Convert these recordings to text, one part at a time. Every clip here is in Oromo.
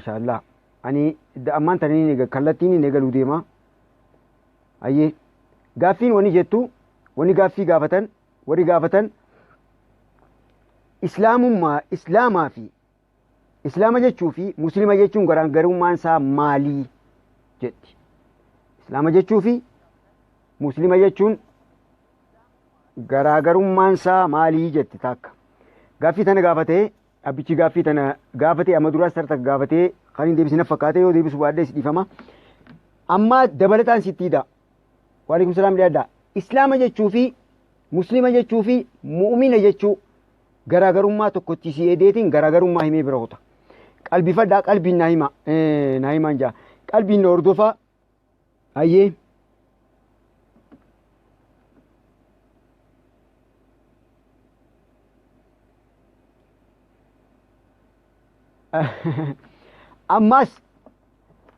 Maashaallah. Ani ammaan tana ni eega kallattiin ni eegaluu deema. Ayyee gaaffiin wani jettu wani gaaffii gaafatan warri gaafatan islaamummaa islaamaa fi islaama jechuu fi muslima jechuun garaagarummaan isaa maalii jetti. Islaama jechuu fi muslima jechuun garaagarummaan isaa maalii jetti takka. Gaaffii tana gaafatee abbichi gaaffii tana gaafatee amma duraas tarta gaafatee kan hin deebisine fakkaatee yoo deebisu baadhee si dhiifama. Amma dabalataan sitti hida. Waalaikum salaam dhiyaadha. Islaama jechuu fi muslima jechuu fi mu'umina jechuu garaagarummaa tokkotti si edeetiin garaagarummaa himee bira kuta. Qalbifadhaa qalbiin naa hima naa himaan jaa. Qalbiin na hordofaa. Ayyee. Ammas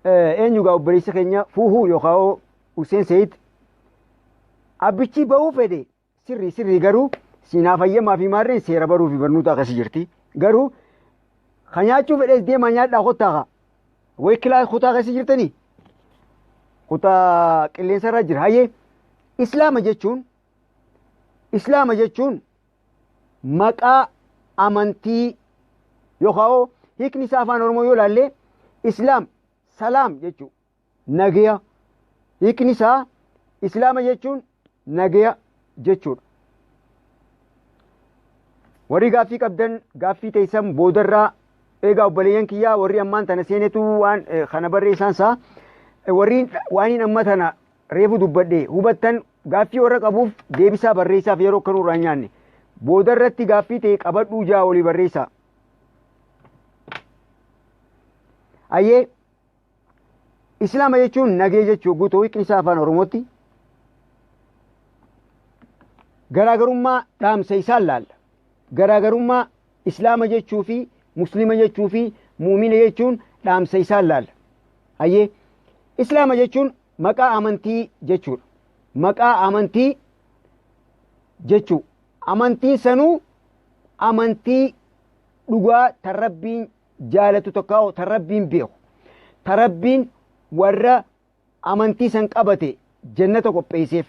eenyu gaa obboleessa keenya fuuhuu yookaan Hussein Seyid abbichi ba'uu fedhe sirrii sirrii garuu siinaa fayyamaa fi maarreen seera baruu fi barnoota akkasii jirti. Garuu kan nyaachuu fedhes deemaa nyaadhaa kottaa kaa. Wayi kilaa kutaa keessa jirtanii? Kutaa qilleensa irra jira. Hayyee Islaama jechuun Islaama jechuun maqaa amantii yookaan hiikni isaa afaan Oromoo yoo ilaalle Islaam salaam jechuudha. Nagaya. Hiikni isaa Islaama jechuun nagaya jechuudha. Warri gaaffii qabdan gaaffii teessan boodarraa eegaa obboleeyyan kiyyaa warri ammaan tana seenetu waan kana barreessaan isaa warri waan hin amma tana reefu dubbadhe hubattan gaaffii warra qabuuf deebisaa barreessaaf yeroo akkanuu irraa hin nyaanne boodarratti gaaffii ta'e qabadhuu jaa walii barreessaa. Ayyee Islaama jechuun nagee jechuu guutuu hiikni isaa afaan Oromootti garaagarummaa dhaamsa isaan laalla. Garaagarummaa Islaama jechuu fi Muslima jechuu fi Muumina jechuun dhaamsa isaan laalla. Hayyee Islaama jechuun maqaa amantii jechuudha. Maqaa amantii jechuu. Amantiin sanuu amantii dhugaa tan Rabbiin jaalatu tokko tan Rabbiin beeku. Ta Rabbiin warra amantii san qabate jannata qopheesseef.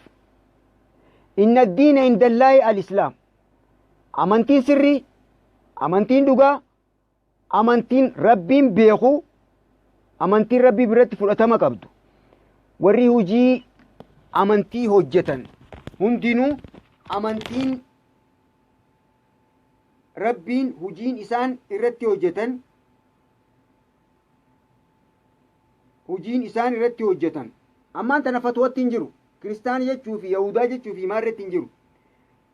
Inna diina indallaahi al-islaam. Amantiin sirrii, amantiin dhugaa, amantiin Rabbiin beeku, amantiin Rabbii biratti fudhatama qabdu. Warri hojii amantii hojjetan hundinuu amantiin Rabbiin hojiin isaan irratti hojjetan hojiin isaan irratti hojjetan ammaan tana fatwatti hin jiru kiristaana jechuu fi yahudaa jechuu fi maarretti hin jiru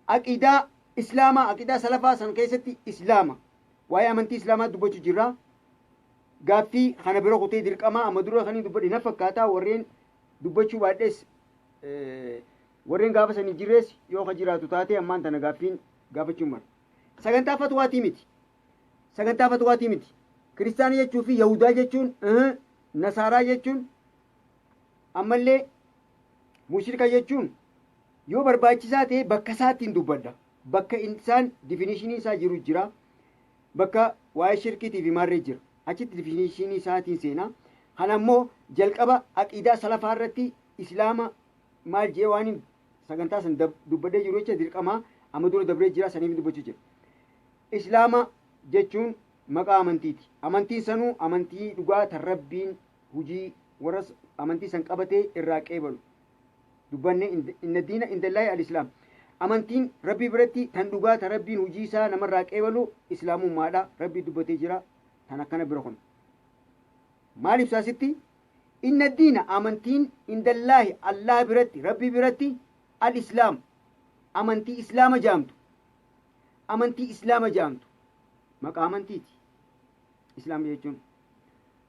aqidaa islaamaa aqidaa salafaa san keessatti islaama waa'ee amantii islaamaa dubbachuu jirra gaaffii kana bira kutee dirqamaa amma dura kan dubbadhe na fakkaataa warreen dubbachuu baadhees warreen gaafa san hin jirrees yoo ka jiraatu taate ammaan tana gaaffiin gaafachuun mala sagantaa fatwaatii miti sagantaa fatwaatii miti kiristaana jechuu fi yahudaa jechuun nasaaraa jechuun ammallee mushrika jechuun yoo barbaachisaa ta'e bakka isaattiin dubbadha bakka isaan definitionii isaa jiru jira bakka waa'ee shirkiitii fi maarree jira achitti definitionii isaatiin seenaa kana ammoo jalqaba aqiidaa salafaa irratti islaama maal jee waan sagantaa san dubbadhee jiru jecha dirqamaa amma dura dabree jira saniif dubbachuu jira. Islaama jechuun maqaa amantiiti. Amantiin sanuu amantii dhugaa tan Rabbiin hujii warra amantii san qabatee irraa qeebalu. Dubbanne inna diina indallaahi al-islaam. Amantiin Rabbii biratti tan dhugaa tan Rabbiin hujii isaa namarraa qeebalu islaamummaadha. Rabbii dubbatee jira. Tan akkana bira kun. Maal ibsaa sitti? Inna diina amantiin indallaahi Allah biratti Rabbii biratti al-islaam amantii islaama jaamtu. Amantii islaama jaamtu. Maqaa amantiiti. Islaama jechuun.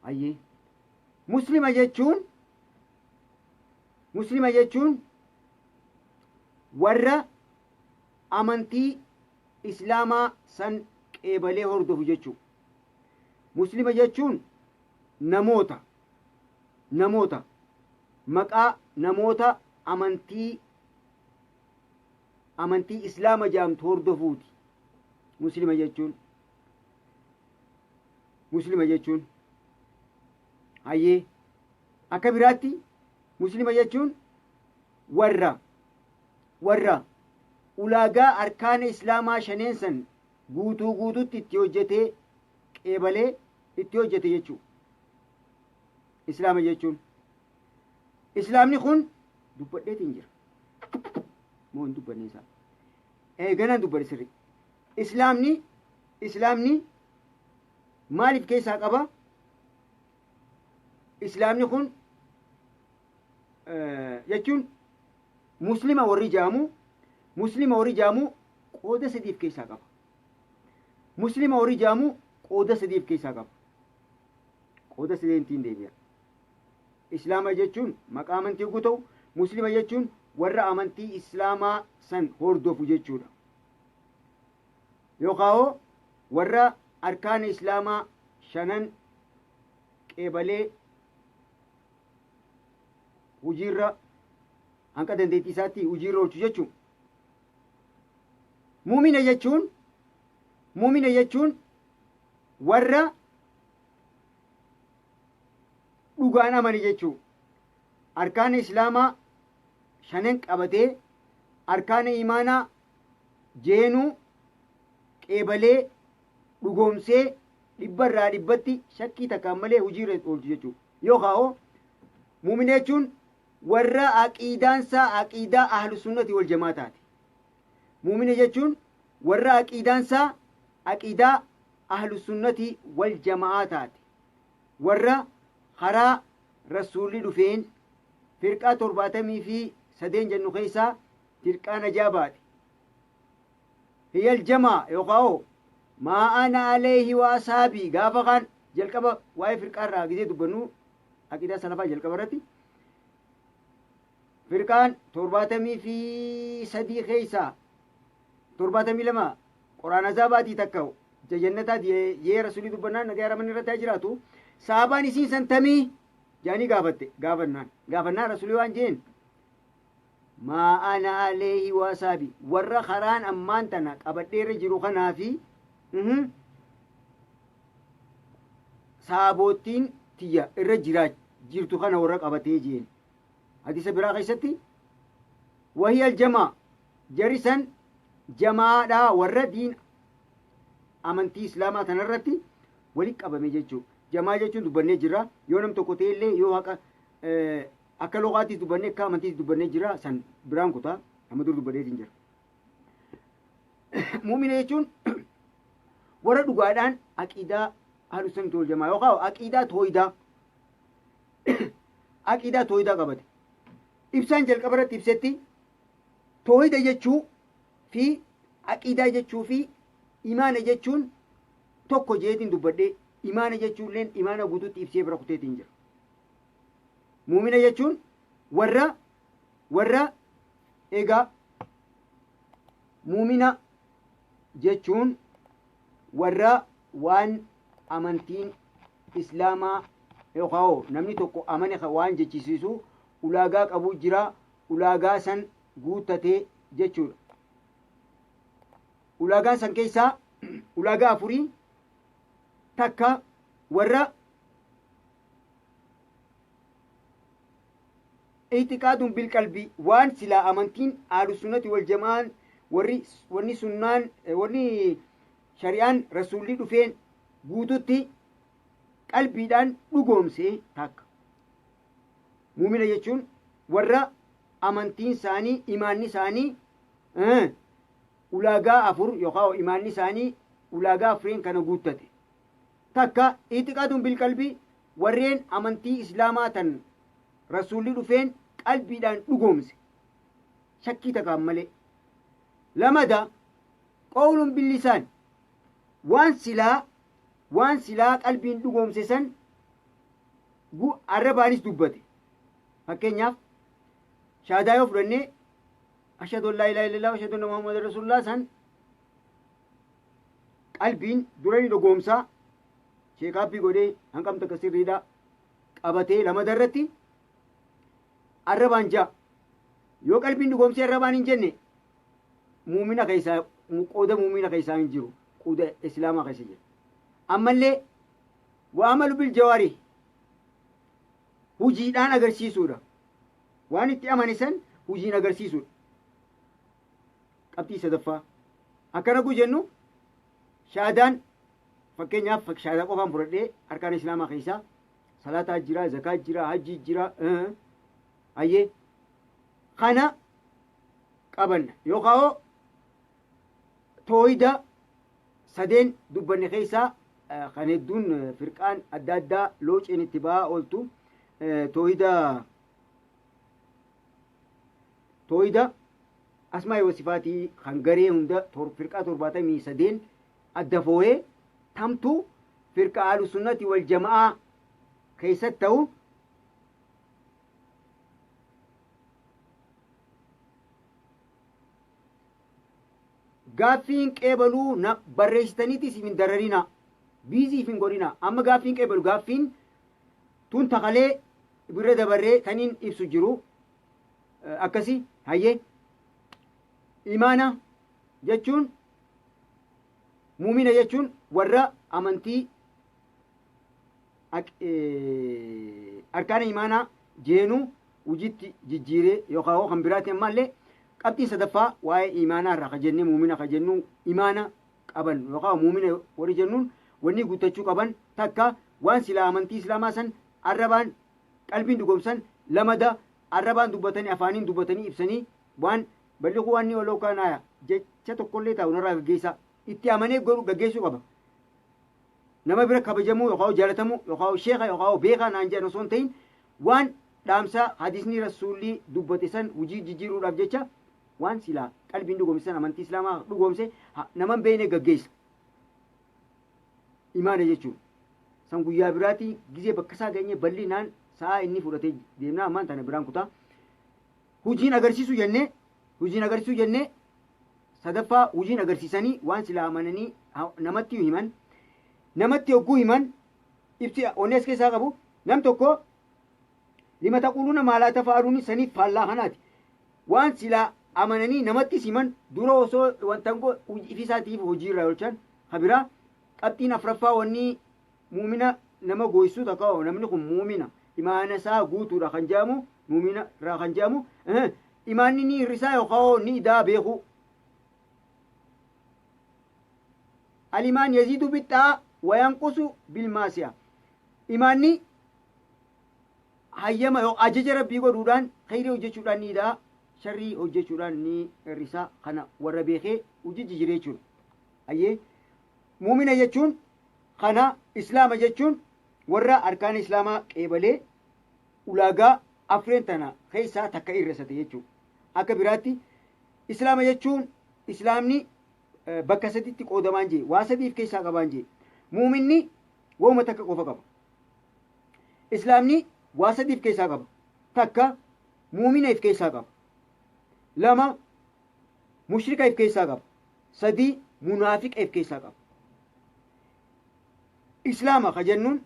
Ayyee. Muslima jechuun Muslima jechuun warra amantii islaamaa san qeebalee hordofu jechuudha. Muslima jechuun namoota namoota maqaa namoota amantii amantii islaama jaamtu hordofuuti. Muslima jechuun muslima jechuun Hayyee, akka biraatti muslima jechuun warra ulaagaa arkaana islaamaa shaneen san guutuu guututti itti hojjetee, qeebalee itti hojjete jechuudha. Islaama jechuun islaamni kun dubbadheetiin jira. Moo hin dubbanne isaa? Eeganaan dubbadhe sirri. Islaamni maaliif keessaa qaba? Islaamni kun jechuun muslima warri jaamu qooda sadiif keessaa qaba. Muslima warri jaamu qooda sadiif keessaa qaba. Qooda sadeentiin deebi'a. Islaama jechuun maqaa amantii yogguu ta'u, muslima jechuun warra amantii islaamaa san hordofu jechuudha. Yookaan warra arkaana islaamaa shanan qeebalee hojiirra hanqa dandeettii isaatti hojiirra oolchu jechuudha. Muumina jechuun warra dhugaan amane jechuudha. Arkaana islaamaa shanan qabatee, arkaana imaanaa jeenuu qeebalee, dhugoomsee, dhibbarraa dhibbatti shakkii takkaan malee hojiirra oolchu jechuudha. Yookaan muumina jechuun warra aqiidaansaa aqiidaa ahlu sunnati wal jamaa taate. Muumina jechuun warra aqiidaansaa aqiidaa ahlu sunnati wal jamaa taate. Warra karaa rasuulli dhufeen firqaa 73 jennu keessaa firqaa najaa baate. هي الجماعة yookaan ما أنا عليه وأصحابي. Gaafa kaan jalqaba waa'ee firqaa irraa gisee dubbannu, aqiidaa salafaa jalqaba irratti, firqaan 73 keessaa 72 qoraan azaabaatii, takka jannataati yee rasuulii dubbannaan, nagaa raman irratti haa jiraatu, saabaan isiin santamii jaanii gaafatte. Gaafannaan rasuulii waan jeen: ما أنا عليه وأصحابي, warra karaan ammaan tana qabadheerra jiru kanaa fi saabottiin tiyya irra jira jirtu kana warra qabatee jeen. Hadiisa biraa keessatti: وهي الجماعة, jarisan jamaadhaa, warra diin amantii islaamaa tanarratti walitti qabame jechuu. Jamaa jechuun dubbannee jira. Yoo nam tokko ta'ellee, yoo haqa akka luqaattis dubbannee, akka amantiis dubbannee jira, san biraan kutaa amma dur dubbadheetiin jira. Muumina jechuun warra dhugaadhaan aqiidaa ahlu sunnati wal jamaa yookaan aqiidaa toohidaa qabate. Ibsaan jalqaba irratti ibsetti, toohida jechuu fi aqiidaa jechuu fi imaana jechuun tokko jeetiin dubbadhee, imaana jechuulleen imaana guutuutti ibsee bira kuteetiin jira. Muumina jechuun warra egaa muumina jechuun warra waan amantiin islaamaa yookaan namni tokko amane waan jechisiisu ulaagaa qabu jira, ulaagaa san guuttatee jechuudha. Ulaagaan san keessaa ulaagaa afurii. Takka, warra اعتقاد بالقلب, waan silaa amantiin ahlu sunnati wal jamaan, warri wanni sunnaan, wanni shari'aan rasuulli dhufeen guututti qalbiidhaan dhugoomsee takka. Muumina jechuun warra amantiin isaanii, imaanni isaanii ulaagaa afur yookaan imaanni isaanii ulaagaa afureen kana guuttate. Takka, اعتقاد بالقلب, warreen amantii islaamaa tan rasuulli dhufeen qalbiidhaan dhugoomse shakkii takkaan malee. Lamada, قول باللسان, waan silaa qalbiin dhugoomse san arrabaanis dubbate. Fakkeenyaaf, shaadaa yoo fudhannee, أشهد أن لا إله إلا الله وأشهد أن محمدا رسول الله, san qalbiin dura ni dhugoomsaa, sheekaappii godhee hanqam takka sirriidha qabatee, lamada irratti arrabaan ja'a. Yoo qalbiin dhugoomsee arrabaan hin jenne, muumina keessaa, qooda muumina keessaa hin jiru, qooda islaamaa keessa jira. Ammallee وعمل بالجوارح. Hujiidhaan agarsiisuudha. Waan itti amane san hujiin agarsiisuudha. Qabxii sadaffaa. Akkana jennu shaadaan, fakkeenyaaf shaadaa qofaan fudhadhee, arkaan islaamaa keessaa salaataa jira, zakaa jira, hajjii jira. Hayyee, kana qabanna yookaan tooyida sadeen dubbanne keessaa kan hedduun firqaan adda addaa looceen itti ba'aa ooltu, tooyida asmaa wa sifaatii kan garee hunda firqaa 73 adda foo'ee tamtu firqa ahlu sunnati wal jama'aa keessatti ta'u. Gaaffiin qeebaluu na barreessitaniitis hin dararina, biiziif hin godhina. Amma gaaffiin qeebalu, gaaffiin tun takalee bira dabarree taniin ibsu jiru akkasi. Hayyee, imaana jechuun, muumina jechuun warra amantii arkaana imaanaa jeenuu hojiitti jijjiiree yookaan kan biraatti. Ammallee qabxiin sadaffaa waa'ee imaanaa irraa ka jennee, muumina ka jennu, imaana qaban yookaan muumina warri jennuun wanni guuttachuu qaban: takka, waan silaa amantii islaamaa san arrabaan qalbiin dhugoomsan; lamada, arrabaan dubbatanii, afaaniin dubbatanii ibsanii waan balliquu waan ni oloo kaanaaya jecha tokkollee taa'u narraa gaggeessaa itti amanee godhu gaggeessuu qaba. Nama bira kabajamuu yookaan jaalatamuu yookaan sheeka yookaan beekaa naan jedhan osoo hin ta'in, waan dhaamsa hadisni rasuulli dubbate san hojii jijjiiruudhaaf jecha waan silaa qalbiin dhugoomse, amantii islaamaa dhugoomse nama hin beekne gaggeessa. Imaana jechuun san guyyaa biraatti gizee bakka isaa geenye bal'inaan sa'a inni fudhatee deemnaa, ammaan tana biraan kutaa. Hojiin agarsiisuu jennee, hojiin agarsiisuu jennee, sadaffaa hojiin agarsiisanii waan silaa amananii namatti himan, namatti hogguu himan ibsi onnee as keessaa qabu nam tokko lima taquluuna maa laa tafa'aluun saniif faallaa kanaati. Waan silaa amananii namatti himan dura osoo wanta ifisaatiif hojii irraa oolchan. Kabiraa, qabxiin afraffaa, wanni muumina nama gooyisuu takka namni kun muumina imaana isaa guutuudha kan jedhamu, muumina irraa kan jedhamu, imaanni ni hir'isaa yookaan ni idaa beeku. Alimaan yaziidu bixxaa wayanqusu bilmaasiya. Imaanni hayyama ajaja rabbii godhuudhaan, khayrii hojjechuudhaan ni idaa, sharrii hojjechuudhaan ni hir'isaa. Kana warra beekee hojii jijjiiree jechuudha. Ayyee, muumina jechuun kana. Islaama jechuun warra arkaan islaamaa qeebalee ulaagaa afreen tana keessaa takka irrasate jechuudha. Akka biraatti islaama jechuun, islaamni bakka saditti qoodamaan jee, waa sadiif keessaa qabaan jee. Muuminni wooma takka qofa qaba. Islaamni waa sadiif keessaa qaba. Takka, muumina if keessaa qaba. Lama, mushrika if keessaa qaba. Sadii, munaafiqa if keessaa qaba. Islaama ka jennuun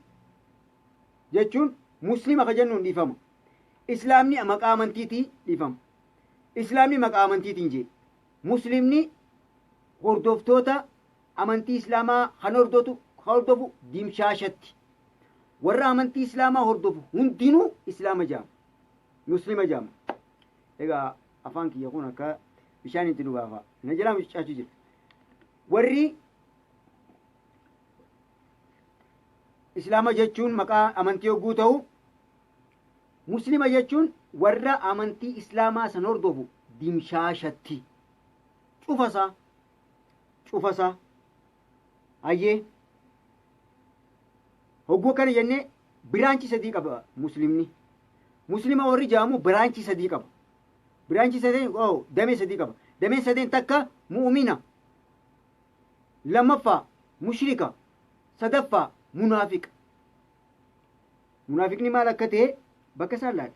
jechuun, muslima ka jennuun, dhiifama. Islaamni maqaa amantiitii, dhiifama. Islaamni maqaa amantiitiin jee. Muslimni hordoftoota amantii islaamaa kan hordotu, hordofu dimshaashatti. Warra amantii islaamaa hordofu hundinuu islaama jaama. Muslima jaama. Egaa afaan kiyya kun akka bishaan itti dhugaafa. Na jalaa mucucaachuu jira. Warri islaama jechuun maqaa amantii yogguu ta'u, muslima jechuun warra amantii islaamaa san hordofu dimshaashatti. Cufasaa. Cufasaa. Hayyee. Hogguu kana jennee branch sadii qaba muslimni. Muslima warri jedhamu branch sadii qaba. Branch sadeen, oh, damee sadii qaba. Dameen sadeen: takka, mu'umina. Lammaffaa, mushrika. Sadaffaa, munaafiqa. Munaafiqni maal akka ta'e bakka isaan laala.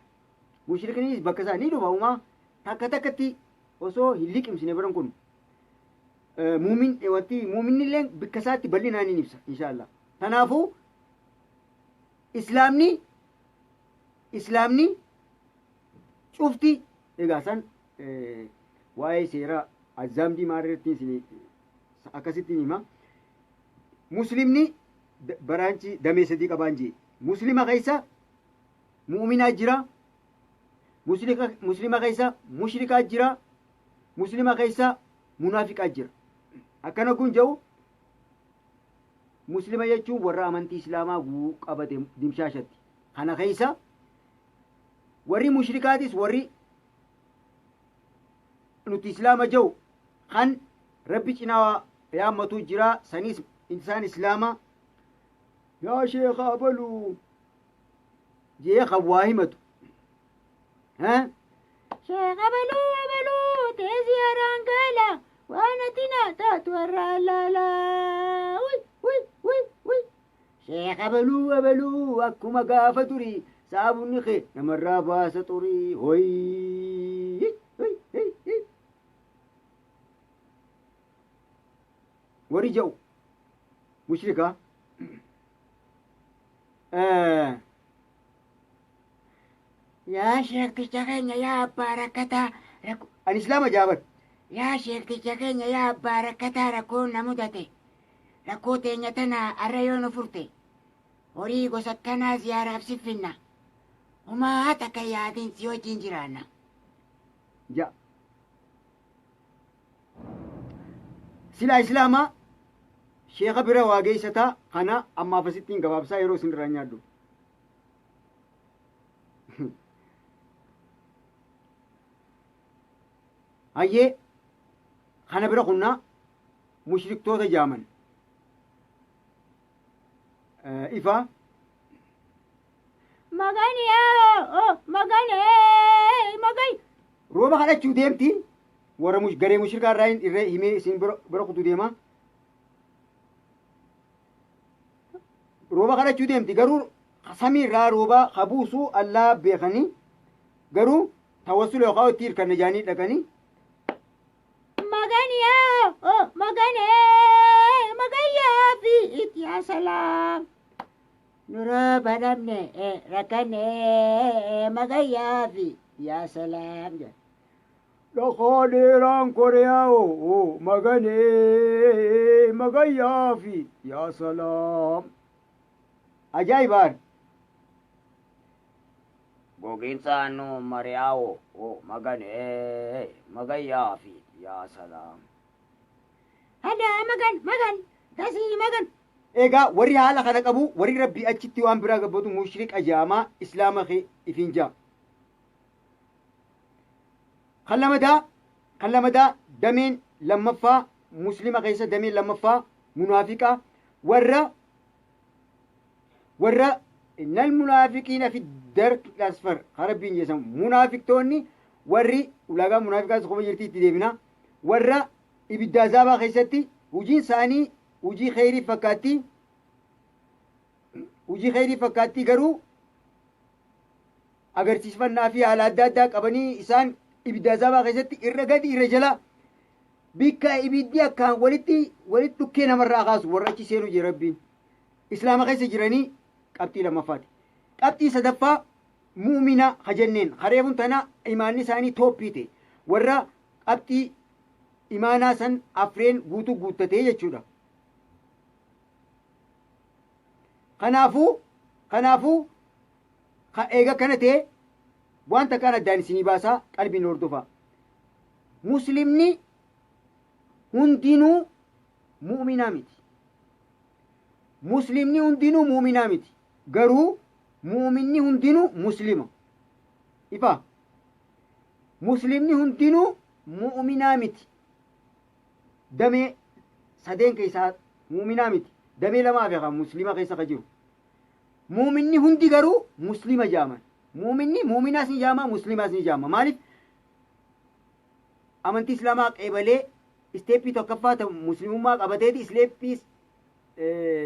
Mushriknis bakka isaa ni dhufa. Uumaa takka takkatti osoo hin liqimsine baran kun. Muumin wanti muuminni illee bakka isaatti bal'inaan ni ibsa inshaallah. Kanaafuu islaamni cufti egaa san waa'ee seera azzaamdii maal irratti isin akkasitti hima. Muslimni branch damee sadii qabaan jee. Muslima keessa Mu'minaa jira. Muslima keessa mushrikaa jira. Muslima keessa munaafiqaa jira. Akkana kun jedhu, muslima jechuun warra amantii islaamaa guu qabate dimshaashatti. Kana keessa warri mushrikaatis, warri nuti islaama jedhu kan Rabbi cinaa yaammatu jira, saniis insaan islaama, yaa sheeka abaluu jee kan waa himatu. Sheekh abaluu abaluu teessi haraan gala waan ati naa taatu har'aa laalaa. Wuy wuy wuy wuy. Sheekh abaluu abaluu, akkuma gaafa durii saabunni kee namarraa baasa xurii, hoyi. Warri jedhu mushrikaa. Yaa sheekticha keenya, yaa abbaa rakkataa rakkoo. Ani islaama jaaban. Yaa sheekticha keenya, yaa abbaa rakkataa, rakkoon na mudate. Rakkoo teenya tana arra yoo nu furte, horii gosa kanaa ziyaaraaf siffinna. Humaa takka yaadin, si wajjin jiraanna. Ja. Silaa islaamaa sheeka bira waa geessataa. Kana ammaaf asittiin gabaabsaa, yeroo isin irraa nyaadhu. Hayyee, kana bira kunnaa mushriktoota jaaman. Ifa. Magani yaa magani magani. Rooba kadhachuu deemti, warra garee mushrikaa irraa irra himee isin bira kutu deema. Rooba kadhachuu deemti, garuu samii irraa rooba habuusuu Allaa beekanii, garuu tawassula yookaan itti hirkanna jaanii dhaqanii. Magani yaa magani magayyaa fi itti yaa salaam. Nuroo badhamne rakkanne, magayyaa fi yaa salaam jedha. Dhaqaa dheeraan Koriyaa oo maganee magayyaa fi yaa salaam. Ajaa'ibaan. Gogiinsa nu mari'aawo maganee magayyaa fi yaa salaam. Hadaa magan magan tasii magan. Egaa warri haala kana qabu, warri Rabbii achitti waan biraa gabbatu, mushrika jaamaa, islaama kee ifiin jaa. Kan lamadaa, dameen lammaffaa muslima keessa, dameen lammaffaa munaafiqa, warra إن المنافقين في الدرك الأسفل Rabbiin jeesan. Munaafiqtoonni warri ulaagaa munaafiqaas qofa jirti, itti deebina, warra ibidda azaabaa keessatti hojiin isaanii hojii kheyrii fakkaatti, hojii kheyrii fakkaatti, garuu agarsiifannaa fi haala adda addaa qabanii isaan ibidda azaabaa keessatti irra gadi irra jala bikka ibiddi akkaan walitti walitti dhukkee namarraa kaasu warra achi seenu jira Rabbiin. Islaama keessa jiranii qabxii lammaffaati. Qabxii sadaffaa mu'mina hajanneen kareefun tana imaanni isaanii tooppii ta'e, warra qabxii imaanaa san afreen guutuu guuttatee jechuudha. Kanaafuu eega kana ta'e, wanta kaan addaan isinii baasaa, qalbiin hordofaa. Muslimni hundinuu mu'minaa miti. Muslimni hundinuu mu'minaa miti. Garuu mu'minni hundinuu muslima. Ifa. Muslimni hundinuu mu'minaa miti. Damee sadeen keessaa mu'minaa miti. Damee lamaa fi kan muslima keessa ka jiru. Mu'minni hundi garuu muslima jaaman. Mu'minni mu'minaas ni jaama, muslimaas ni jaama. Maaliif? Amantii islaamaa qeebalee step tokkoffaa ta muslimummaa qabateeti, step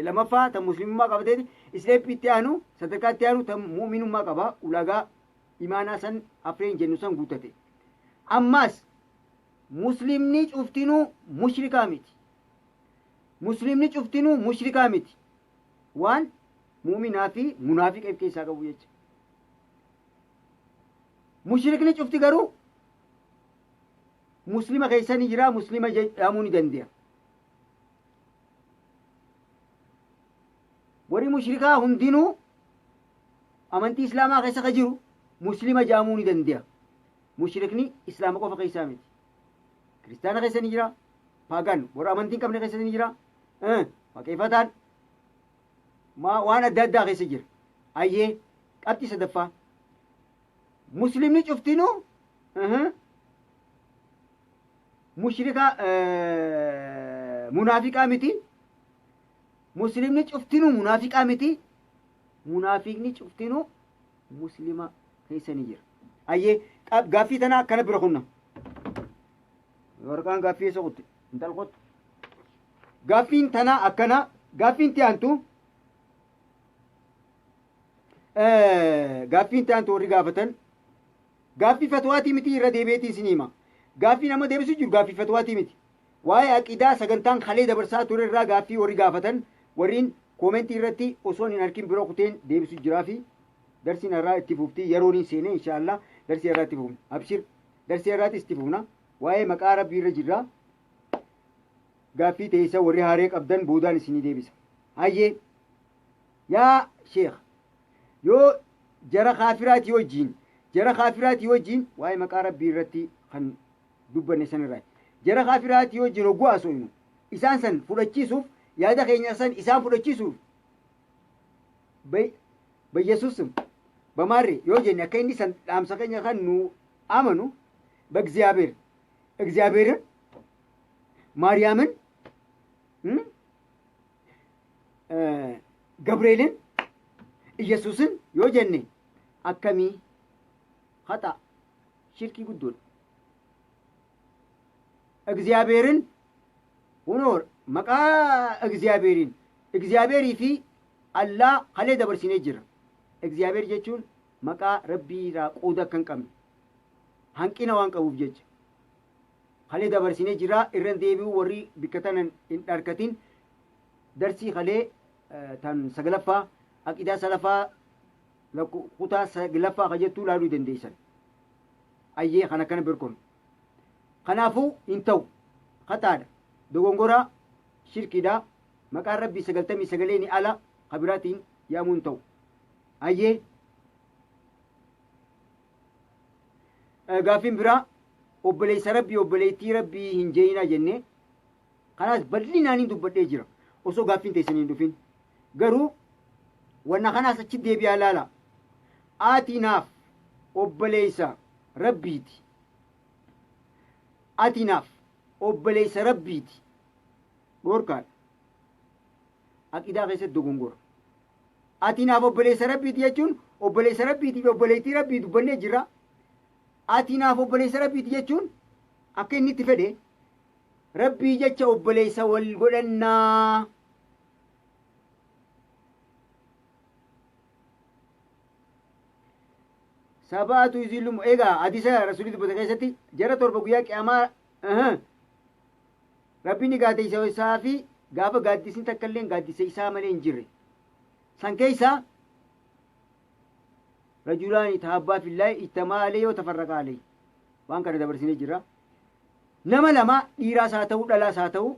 lammaffaa ta muslimummaa qabateeti, step itti aanu, sadarkaa itti aanu ta mu'minummaa qaba, ulaagaa imaanaa san afreen jennu san guutate. Ammaas muslimni cuftinuu mushrikaa miti. Muslimni cuftinuu mushrikaa miti. Waan mu'minaa fi munaafiqa of keessaa qabu jecha. Mushrikni cufti garuu muslima keessa ni jira, muslima jedhamuu ni danda'a. Warri mushrikaa hundinuu Amantii Islaamaa keessa ka jiru Muslima jedhamuu ni danda'a. Mushrikni Islaama qofa keessaa miti. Kiristaana keessa ni jira. Pagan warra amantii hin qabne keessa ni jira. Waaqeffataan waan adda addaa keessa jira. Ayyee, qabxii sadaffaa. Muslimni cuftinuu mushrika munaafiqaa miti. Muslimni cuftinuu munaafiqaa miti. Munaafiqni cuftinuu muslima keessa ni jira. Ayyee, gaaffii tana akkana bira kunna. Waraqaan gaaffii eessa kutte? Intal kottu. Gaaffiin tana akkana, gaaffiin tiyaantu gaaffiin tiyaantu warri gaafatan gaaffii fatwaatii miti, irra deebi'eetiin isin hima. Gaaffii nama deebisu jiru gaaffii fatwaatii miti. Waa'ee aqidaa sagantaan kalee dabarsaa ture irraa gaaffii warri gaafatan, warriin koomentii irratti osoo hin harkin bira kuteen deebisu jiraa fi darsiin irraa itti fufti yeroon hin seene, inshaallah darsii irraa itti fufna. Abshir, darsii irraatti itti fufna. Waa'ee maqaa Rabbii irra jirra. Gaaffii teessa warri haaree qabdan boodaan isinii deebisa. Hayyee, yaa sheekh, yoo jara kaafiraatii wajjiin waa'ee maqaa Rabbii irratti kan dubbanne san irraa jara kaafiraatii wajjiin hogguu haasofnu, isaan san fudhachiisuuf, yaada keenya san isaan fudhachiisuuf, በኢየሱስ ስም በማሬ yoo jenne, akka inni san dhaamsa keenya kan nu amanu, በእግዚአብሔር እግዚአብሔርን፣ ማርያምን፣ ገብርኤልን፣ ኢየሱስን yoo jenne akkamii? Haxa, shirkii guddoodha. እግዚአብሔርን hunoo maqaa እግዚአብሔርን እግዚአብሔrii fi Allaa kalee dabarsinee jira. እግዚአብሔር jechuun maqaa Rabbii irraa qooda akka hin qabne, hanqina waan qabuuf jecha kalee dabarsinee jira. Irra deebi'uu warri bikka tanan hin dharkatin, darsii kalee tan saglaffaa, aqidaa salafaa kutaa saglaffaa ka jettuu laaluu dandeessan. Ayyee, kan akkana birkon kanaafuu hin ta'u, haxaadha, dogongoraa, shirkiidha. Maqaan Rabbii 99ni ala kabiraatiin yaamuu hin ta'u. Ayyee, gaaffiin biraa obboleessa Rabbii, obboleettii Rabbii hin jeeyinaa jennee, kanaas bal'inaan hin dubbadhee jira osoo gaaffiin teessan hin dhufin. Garuu wanna kanaas achi deebi'aa laala. Ati naaf obboleessa Rabbiiti, ati naaf obboleessa Rabbiiti dhoorkaadha. Aqidaa keessatti dogongora. Ati naaf obboleessa Rabbiiti jechuun obboleessa Rabbiitii fi obboleettii Rabbii dubbannee jirra. Ati naaf obboleessa Rabbiiti jechuun akka inni itti fedhe Rabbii jecha obboleessa wal godhannaa. Sabaatu izillumu egaa hadiisa Rasuulli dubbate keessatti jara torba guyyaa qiyaamaa Rabbiin ni gaaddisa isaa fi gaafa gaaddisni takka illee gaaddisa isaa malee hin jirre. San keessaa رجلان تحابا في الله اجتمعا عليه وتفرقا عليه, waan kana dabarsinee jira. Nama lama, dhiiraas haa ta'u dhalaas haa ta'u,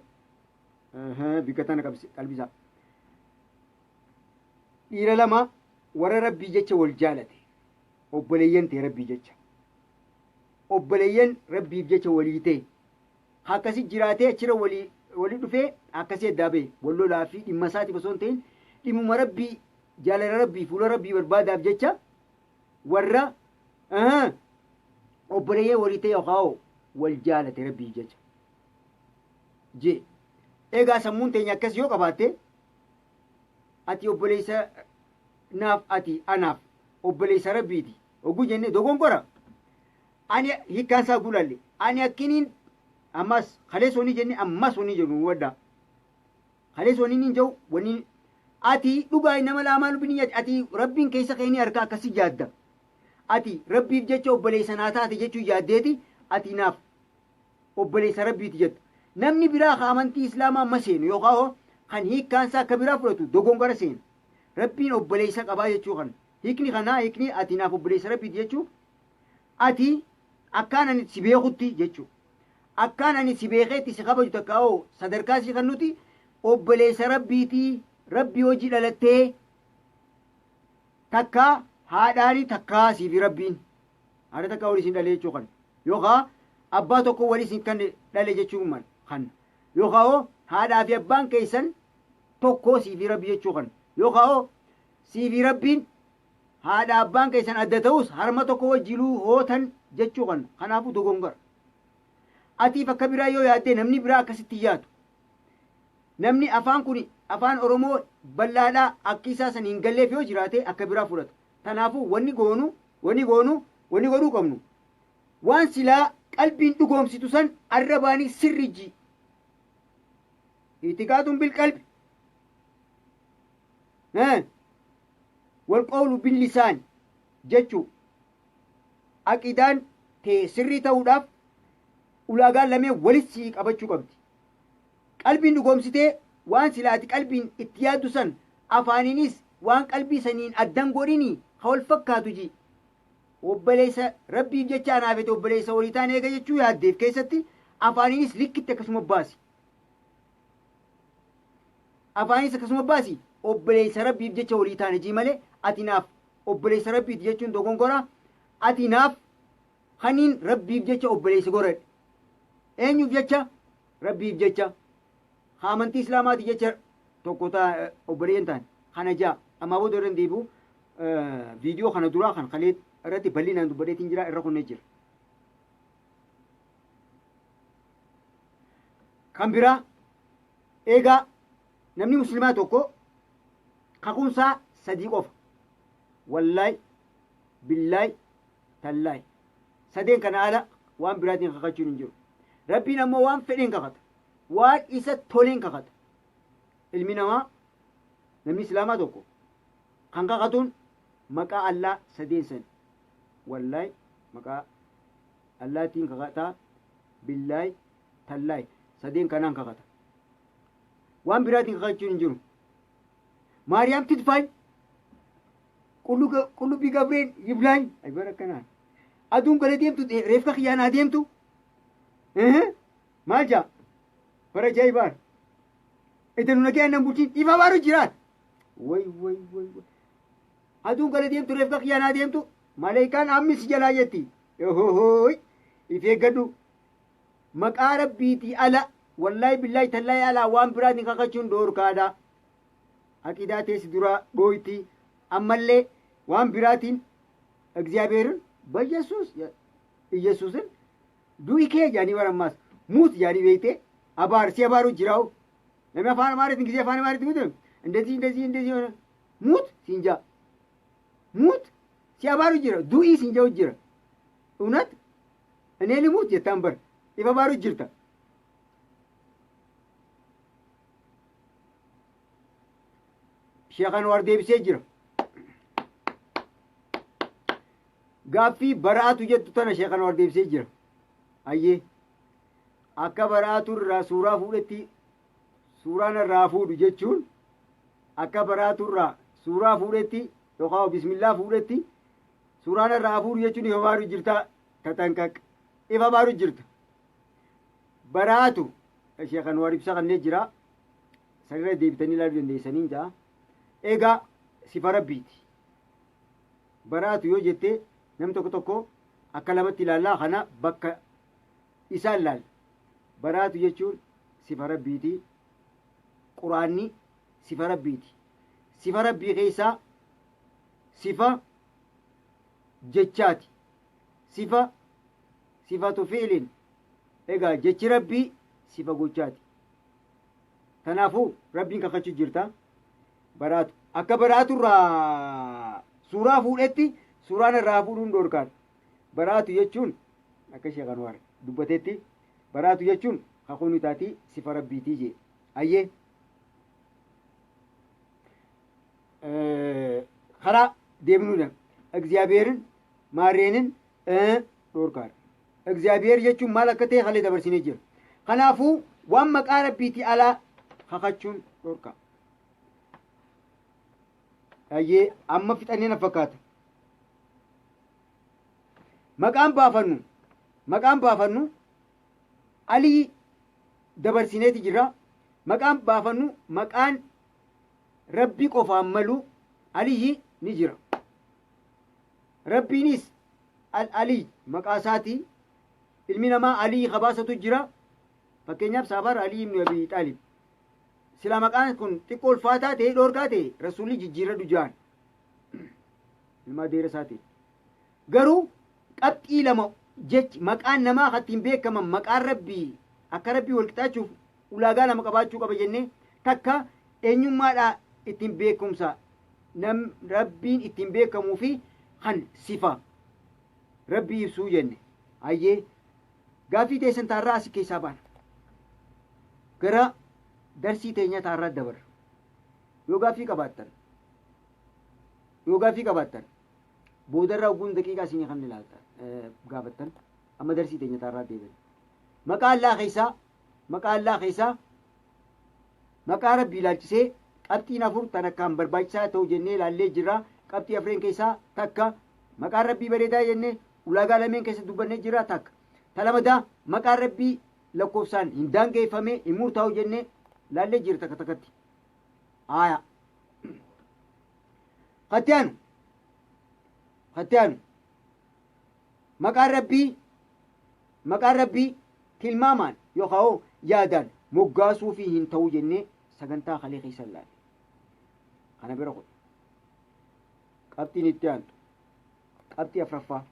bikka tana qalbisaa. Dhiira lama warra Rabbii jecha wal jaalate, obboleeyyan ta'e, Rabbii jecha obboleeyyan Rabbiif jecha walii ta'e, akkasi jiraatee achirra walii walii dhufee akkasii addaa ba'e, wal lolaa fi dhimma isaatiif osoo hin ta'in dhimmuma Rabbii, jaalala Rabbii, fuula Rabbii barbaadaaf jecha warra obboleeyyan walii ta'e yookaan wal jaalate Rabbiif jecha jee. Egaa sammuun teenya akkas yoo qabaatte, ati obboleessa naaf, ati anaaf obboleessa Rabbiiti oguu jenne dogongora. Ani hiikkaan isaa gulalle, ani akkiniin ammas kaleessa wanni jenne, ammas wanni jennu hubadhaa. Kaleessa wanni hin jiru, wanni ati dhugaa nama laamaa lubni nyaati, ati Rabbiin keessa keenii harka akkasii yaadda. Ati Rabbiif jecha obboleessa naa taate jechuu yaaddeeti ati naaf obboleessa Rabbiiti jettu. Namni biraa ka amantii Islaamaa amma seenu yookaan hoo kan hiikkaan isaa akka biraa fudhatu dogongora seenu. Rabbiin obboleessa qabaa jechuu kana. Hiikni kanaa, hiikni ati naaf obboleessa Rabbiiti jechuu, ati akkaan ani si beekutti jechuu. Akkaan ani si beekeetti si kabaju takka hoo sadarkaa si kan nuti obboleessa Rabbiitii, Rabbii hojii dhalattee takka. Haadhaanii takkaa siifi Rabbiin haadha takkaa walii isin dhale jechuu kana yookaan abbaa tokko walii isin kan dhale jechuu kana yookaan hoo haadhaa fi abbaan keessan tokko siifi Rabbi jechuu kana yookaan hoo siifi Rabbiin haadha abbaan keessan adda ta'us harma tokko wajjiluu hootan jechuu kana. Kanaafuu dogongora. Atiif akka biraa yoo yaaddee namni biraa akkasitti yaadu. Namni afaan kun afaan Oromoo bal'aadhaa akki isaa san hin galleef yoo jiraate akka biraa fudhata. Kanaafuu wanni goonu wanni goonu wanni godhuu qabnu waan silaa qalbiin dhugoomsitu san arrabaanii sirrijji. Itiqaatun bilqalbi. Walqawlu billisaan jechuu aqidaan tee sirrii ta'uudhaaf ulaagaan lameen walitti qabachuu qabdi. Qalbiin dhugoomsitee waan silaati qalbiin itti yaaddu san afaaniinis waan qalbii saniin addan godhini ka wal fakkaatu ji. Obboleessa Rabbiif jecha anaafete obboleessa walii ta'an eega jechuu yaaddeef keessatti afaaniinis likkitti akkasuma baasi. Afaanis akkasuma baasi obboleessa Rabbiif jecha walii ta'an jii malee ati naaf obboleessa Rabbiiti jechuun dogongora. Ati naaf kaniin Rabbiif jecha obboleessa godhadhe. Eenyuuf jecha? Rabbiif jecha. Amantii Islaamaati jecha tokko obboleeyyan ta'an kana ja'a. Ammaa booda irra deebi'u viidiyoo kana duraa kan kalee irratti bal'inaan dubbadheetiin jira irra kunnee jira. Kan biraa eegaa namni musliimaa tokko kakuunsaa sadii qofa. Wallaay, billaay, tallaay. Sadeen kana ala waan biraatiin kakachuun hin jiru. Rabbiin ammoo waan fedheen kakata. Waan isa toleen kakata. Ilmi namaa namni islaamaa tokko kan kakatuun maqaa Allaa sadeen san. Wallaay maqaa Allaatiin kakataa, billaay, tallaay sadeen kanaan kakata. Waan biraatiin kakachuun hin jiru. Maariyaam tidfaay qullubbii Gabreen yiblaay bara akkanaan. Aduun gara deemtu reefka kiyyaanaa deemtu. Maal jaa? Bara ajaa'ibaan. Itti nu nagee annan bulchiin ifa baaru jiraan. Way way way way. Aduun gara deemtu reefka kiyyaanaa deemtu maleekaan ammis jalaa jetti. Ohohooy if eeggadhu. Maqaa Rabbiitii ala wallaahi billaahi tallaahi alaa waan biraatiin kakachuun dhoorkaadha. Aqidaa teessi duraa dhooyti ammallee waan biraatiin እግዚአብሔርን በኢየሱስ ኢየሱስን du'i kee jedhanii barammaas muut jedhanii beeytee abaar si abaaru jiraa'u namni afaan Amaariitiin gisee afaan Amaariitiin guutu እንደዚህ እንደዚህ እንደዚህ ሆነ ሙት ሲንጃ ሙት ሲያባሩ jira du'i sinja'u jira እውነት እኔ ልሙት jettaan bar if abaaru jirta. Sheekh Anwaar deebisee jira. Gaaffii bara'atu jettu tana Sheekh Anwaar deebisee jira. Ayyee akka bara'atu irraa suuraa fuudhetti suuraan irraa fuudhu jechuun akka bara'atu irraa suuraa fuudhetti yookaan bismillaa fuudhetti suuraan irraa fuudhu jechuun ifa baaru jirta tatanqaq ifa baaru jirta. Bara'atu Sheekh Anwaar ibsa kannee jira. Sanirra deebitanii ilaaluu dandeessanii jaa. Egaa sifa Rabbiiti. Bara'atu yoo jettee namni tokko tokko akka lamatti ilaallaa kana bakka isaan ilaalla. Bara'atu jechuun sifa Rabbiiti. Quraanni sifa Rabbiiti. Sifa Rabbii keessaa sifa jechaati. Sifa sifatu fi'ilin. Egaa jechi Rabbii sifa gochaati. Kanaafuu Rabbiin kakachuu jirta. Bara'atu akka bara'atu irraa suuraa fuudhetti suuraan irraa fuudhuun dhoorkaadha. Bara'atu jechuun akka Sheekh Anwaar dubbatetti bara'atu jechuun kakuun itaatii sifa Rabbiitii jee. Ayyee karaa deemnuudha. እግዚአብሔርን maarreenin dhoorkaadha. እግዚአብሔር jechuun maal akka ta'e halee dabarsinee jira. Kanaafuu waan maqaa Rabbiitii alaa kakachuun dhoorkaa. Ayyee amma fixannee na fakkaata. Maqaan baafannu Alii dabarsineeti jira. Maqaan baafannu maqaan Rabbii qofaan malu Aliyyi ni jira. Rabbiinis al-Alii maqaa isaatii. Ilmi namaa Alii kabaasatu jira. Fakkeenyaaf Saabar Alii ibn Abi Xaalib. Sila maqaan kun xiqqoo ulfaataa ta'e dhoorkaa ta'e Rasuulli jijjiirradhu jaan. Ilma adeera isaatiin. Garuu qabxii lama jechi maqaan namaa kan ittiin beekaman maqaan Rabbii akka Rabbii wal qixaachuuf ulaagaa lama qabaachuu qaba jennee takka eenyummaadhaa ittiin beekumsa nam Rabbiin ittiin beekamuu fi kan sifa Rabbii ibsuu jenne. Hayyee gaaffii teessan taarraa asi keessaa baana. Gara darsii teenya taarraa dabarra. Yoo gaaffii qabaattan yoo gaaffii qabaattan boodarraa ogguun daqiiqaa isinii kan ilaalta gaafattan amma darsii teenya taarraa deebiin. Maqaa Allaa keessaa maqaa Allaa keessaa maqaa Rabbii ilaalchisee qabxiin afur tan akkaan barbaachisaa ta'u jennee ilaallee jirra. Qabxii afreen keessaa takka maqaan Rabbii bareedaa jennee ulaagaa lameen keessa dubbannee jirra takka. Ta lamadaa maqaan Rabbii lakkoofsaan hin daangeeffame hin murtaa'u jennee ilaallee jirra takka takkatti. Aaya. Katti aanu. Katti aanu. Maqaan Rabbii maqaan Rabbii tilmaamaan yookaan yaadaan moggaasuu fi hin ta'u jennee sagantaa kalee keessa ilaalle. Kana bira kun. Qabxiin itti aantu. Qabxii afraffaa.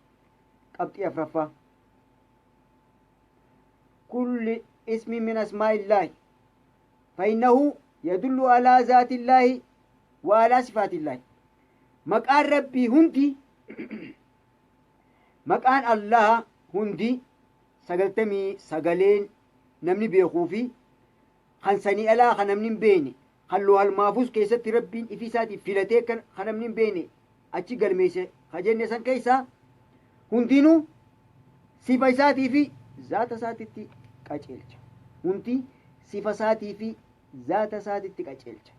Qabxii afraffaa. Kulli ismi min asmaa'illaahi فإنه يدل على ذات الله وعلى صفات الله. مقان ربي هندي مقان الله هندي سقلتمي سقلين نمني بيخوفي خنسني ألا خنمني بيني خلو المافوس كيست ربي إفيساتي فيلتي خنمني بيني أتشي قلميسة خجن سن كيسا هندينو صفة في ذات ساتي قاچلچ هندي sifa isaatii fi zaata isaatitti qaceelcha.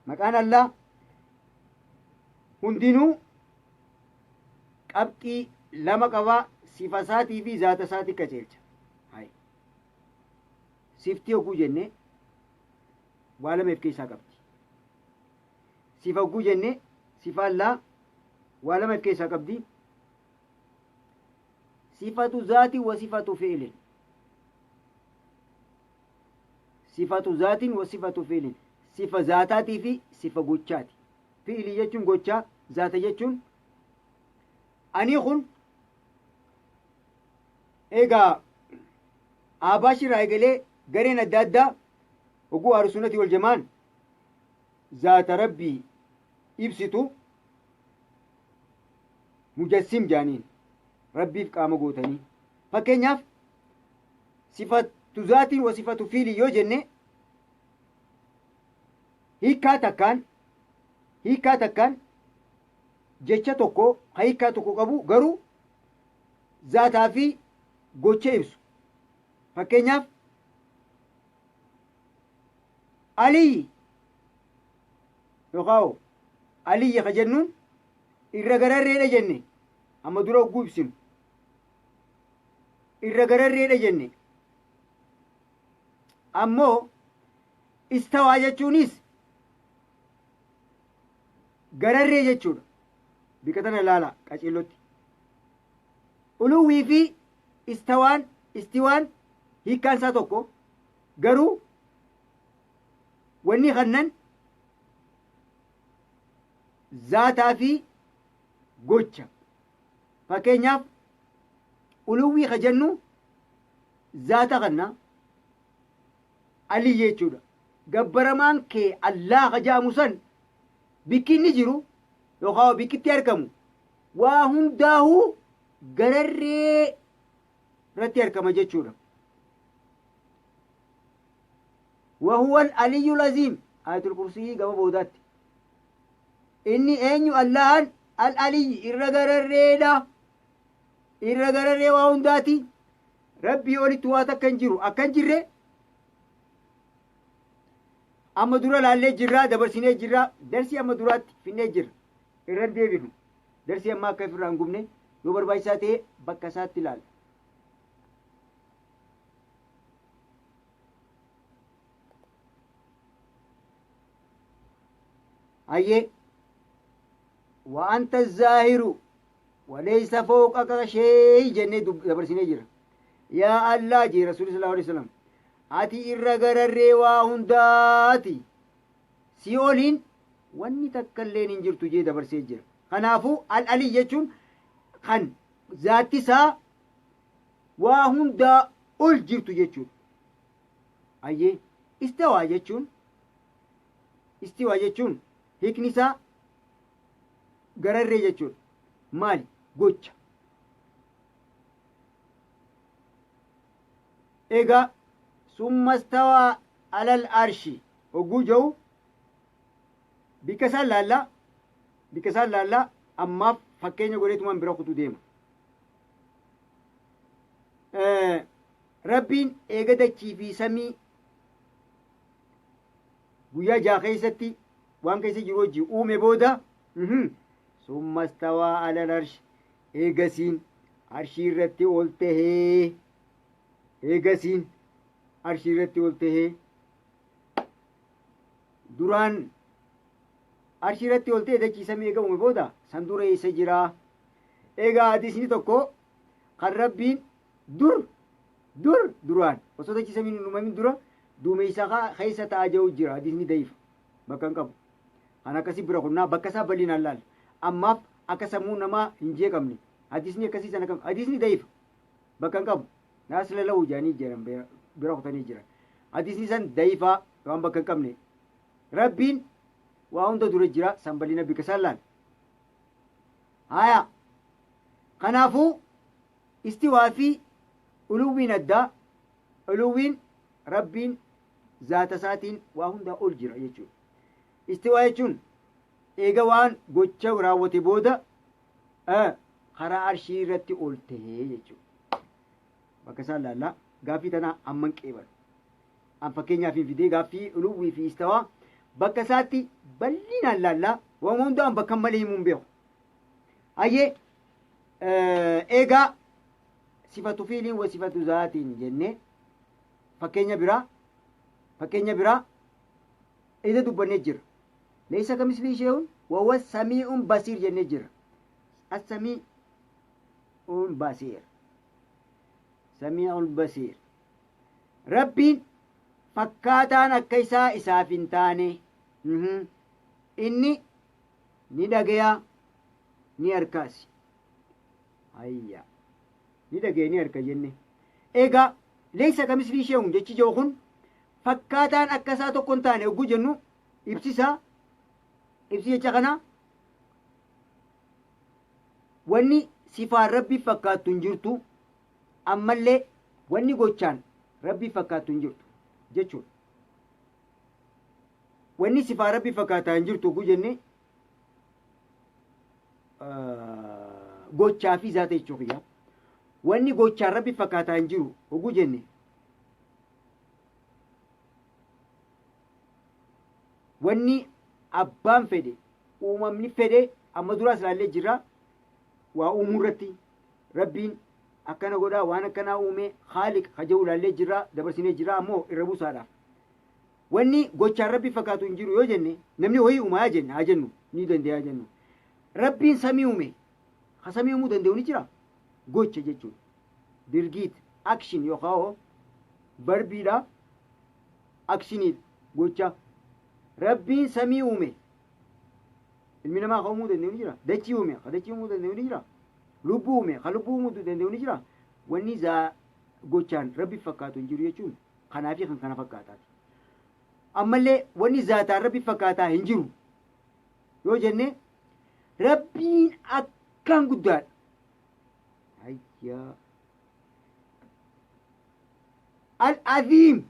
Maqaan Allah hundinuu qabxii lama qabaa sifa isaatii fi zaata isaatti qaceelcha. Sifti hogguu jennee waa lama of keessaa qabdi. Sifa hogguu jennee sifa Allah waa lama of keessaa qabdi. Sifatu zaati wa sifatu fi'ilin. Sifatu zaatiin wa sifatu fi'ilin. Sifa zaataatii fi sifa gochaati. Fi'ilii jechuun gochaa, zaata jechuun ani kun egaa Abaashirraa eegalee gareen adda addaa oguu Ahlusunnati wal Jamaan zaata Rabbii ibsitu mujassim jaaniin Rabbiif qaama gootanii. Fakkeenyaaf sifatu zaatiin wa sifatu fiilii yoo jenne hiikkaa takkaan jecha tokko hiikkaa tokko qabu garuu zaataa fi gocha ibsu. Fakkeenyaaf Aliyyi yookaan Aliyyi ka jennuun irra gararreedha jenne amma dura hogguu ibsinu irra gararreedha jenne ammoo istawaa jechuunis gararree jechuudha. Bika tana ilaala qaceellotti. Uluwwii fi istawaan istiwaan hiikkaan isaa tokko garuu wanni kannan zaataa fi gocha. Fakkeenyaaf uluwwii ka jennu zaata kanna Alii jechuudha. Gabbaramaan kee Allaa ka jedhamu san bikki inni jiru yookaan bikkitti argamu waa hundaahuu gararree irratti argama jechuudha. Wahuwa al-aliyyul aziim ayatul kursii gama boodaatti. Inni eenyu Allahan al-aliyyi irra gararreedha. Irra gararree waa hundaati. Rabbii olitti waa takka hin jiru. Akka hin jirre amma dura laallee jirraa dabarsinee jirraa darsii amma duraatti finnee jirra. Irra deebinu. Darsii ammaa akka ofirraa hin gubne yoo barbaachisaa ta'e bakka isaatti ilaalla. Hayyee Wa anta zaahiru walaysa fawqaka shay jennee dabarsinee jira. Yaa Allah jee Rasuulli sallallahu alaihi wasallam, ati irra gararree waa hundaati, si oliin wanni takka illeen hin jirtu jee dabarsee jira. Kanaafuu al-alii jechuun kan zaatti isaa waa hundaa ol jirtu jechuudha. Ayyee, istawaa jechuun, istiwaa jechuun hiikni isaa gararree jechuudha. Maali? Gocha. Egaa summa stawaa alal arshi hogguu jedhu bikka isaan laallaa, bikka isaan laallaa ammaaf fakkeenya godheetumaan bira kutuu deema. Rabbiin eega dachii fi samii guyyaa 6 keessatti waan keessa jiru wajji uume booda, summa stawaa alal arshi, eegasiin arshii irratti ol tahee, eegasiin arshii irratti ol tahee. Duraan arshii irratti ol ta'e dachii samii eega uume booda, san dura eessa jiraa? Egaa hadiisni tokko kan Rabbiin dur dur duraan osoo dachii samiin hin uumamin dura duumessa keessa ta'aa jiru jira. Hadiisni da'iifa, bakka hin qabu. Kan akkasii bira kunnaa bakka isaa bal'inaan laalla. Ammaaf akka sammuu namaa hin jeeqamne hadiisni akkasii sana kam hadiisni da'iifa, bakka hin qabu. Naas lala'uu jedhanii jiran, bira kutanii jiran. Hadiisni san da'iifaa waan bakka hin qabne. Rabbiin waa hunda dura jira, san bal'ina bikka isaan laalla. Haya, kanaafuu istiwaa fi uluwwiin addaa. Uluwwiin Rabbiin zaata isaatiin waa hundaa ol jira jechuudha. Istiwaa jechuun eega waan gocha raawwate booda karaa arshii irratti ol tahee jechuudha. Bakka isaan laallaa gaaffii tanaa amman qeebalu. An fakkeenyaaf hin fidee gaaffii uluwwii fi istawaa bakka isaatti bal'inaan laallaa, waan hundaan bakka malee himuu hin beeku. Hayyee, eegaa sifatu fiiliin wa sifatu zaatiin jennee fakkeenya biraa ida dubbannee jira. Leessa kamislii shay'un wa huwa samii'un basiir jennee jira. As-samii'un basiir. Samii'un basiir. Rabbiin fakkaataan akka isaa isaaf hin taane, inni ni dhagayaa ni harkaasi. Hayya. Ni dhagaya ni harka jenne. Egaa leessa kamislii shay'un jechi jiru kun fakkaataan akka isaa tokko hin taane hogguu jennu, ibsisaa ibsi jecha kana wanni sifaan Rabbii fakkaattu hin jirtu, ammallee wanni gochaan Rabbii fakkaattu hin jirtu jechuudha. Wanni sifaan Rabbii fakkaataa hin jirtu hogguu jenne gochaa fi zaata jechuu kiyya. Wanni gochaan Rabbii fakkaataa hin jiru hogguu jenne, wanni abbaan fedhe uumamni fedhe amma duraas ilaallee jirra, waa uumuu irratti Rabbiin akkana godhaa, waan akkanaa uume, haaliq haja'u ilaallee jirra, dabarsinee jirra. Ammoo irra buusaadhaaf wanni gochaan Rabbi fakkaatu hin jiru yoo jenne, namni wayii uumaa jenne haa jennu, ni danda'a jennu. Rabbiin samii uume, ha samii uumuu danda'u ni jira? Gocha jechuudha, dirgiit, action yookaan verbiidha, actioniidha, gocha. Rabbiin samii uume, ilmi namaa ka uumuu danda'u ni jira? Dachii uume, ka dachii uumuu danda'u ni jira? Lubbuu uume, ka lubbuu uumuu danda'u ni jira? Wanni zaa gochaan Rabbi fakkaatu hin jiru jechuun kanaa fi kan kana fakkaataati. Ammallee wanni zaataan Rabbi fakkaataa hin jiru yoo jenne, Rabbiin akkaan guddaadha. Hayyaa. Al-Aziim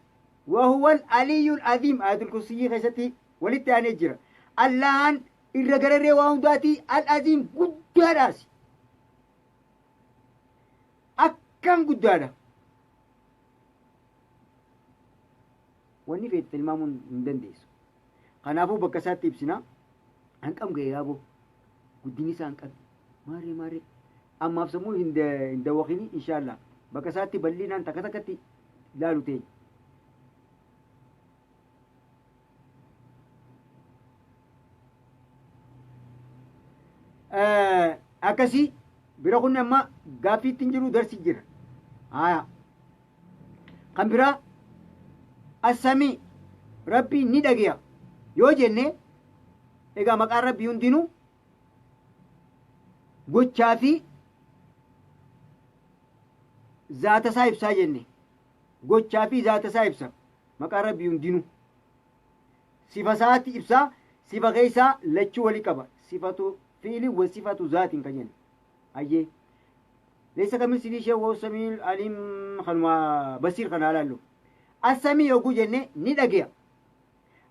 wa huwa al-Aliyyu al-Aziim Ayatul Kursiyyii keessatti walitti aanee jira. Allahan irra gararree waa hundaati, Al-Aziim guddaadhaas. Akkaan guddaadha. Wanni feete tilmaamuu hin dandeessu. Kanaafuu bakka isaatti ibsina. Hanqam ga'e yaaboo. Guddinni isaa hin qabne. Maarree maarree. Ammaaf sammuu hin dawwaqini, inshaallah. Bakka isaatti bal'inaan takka takkatti ilaalu teenya. Akkasii bira kun amma gaaffiitti hin jiru, darsi jira. Haya. Kan biraa assamii, rabbiin ni dhageya yoo jenne, egaa maqaan rabbii hundinuu gochaa fi zaata isaa ibsaa jenne. Gochaa fi zaata isaa ibsa maqaan rabbii hundinuu. Sifa isaatti ibsaa, sifa keessaa lachuu wali qaba, sifatu fi'ili wa sifatu zaatiin kan jenne. Hayyee, laysa kamislihi shay wa samiul aliim, kanuma basiir kana ilaallu. Assamii yogguu jenne ni dhageya,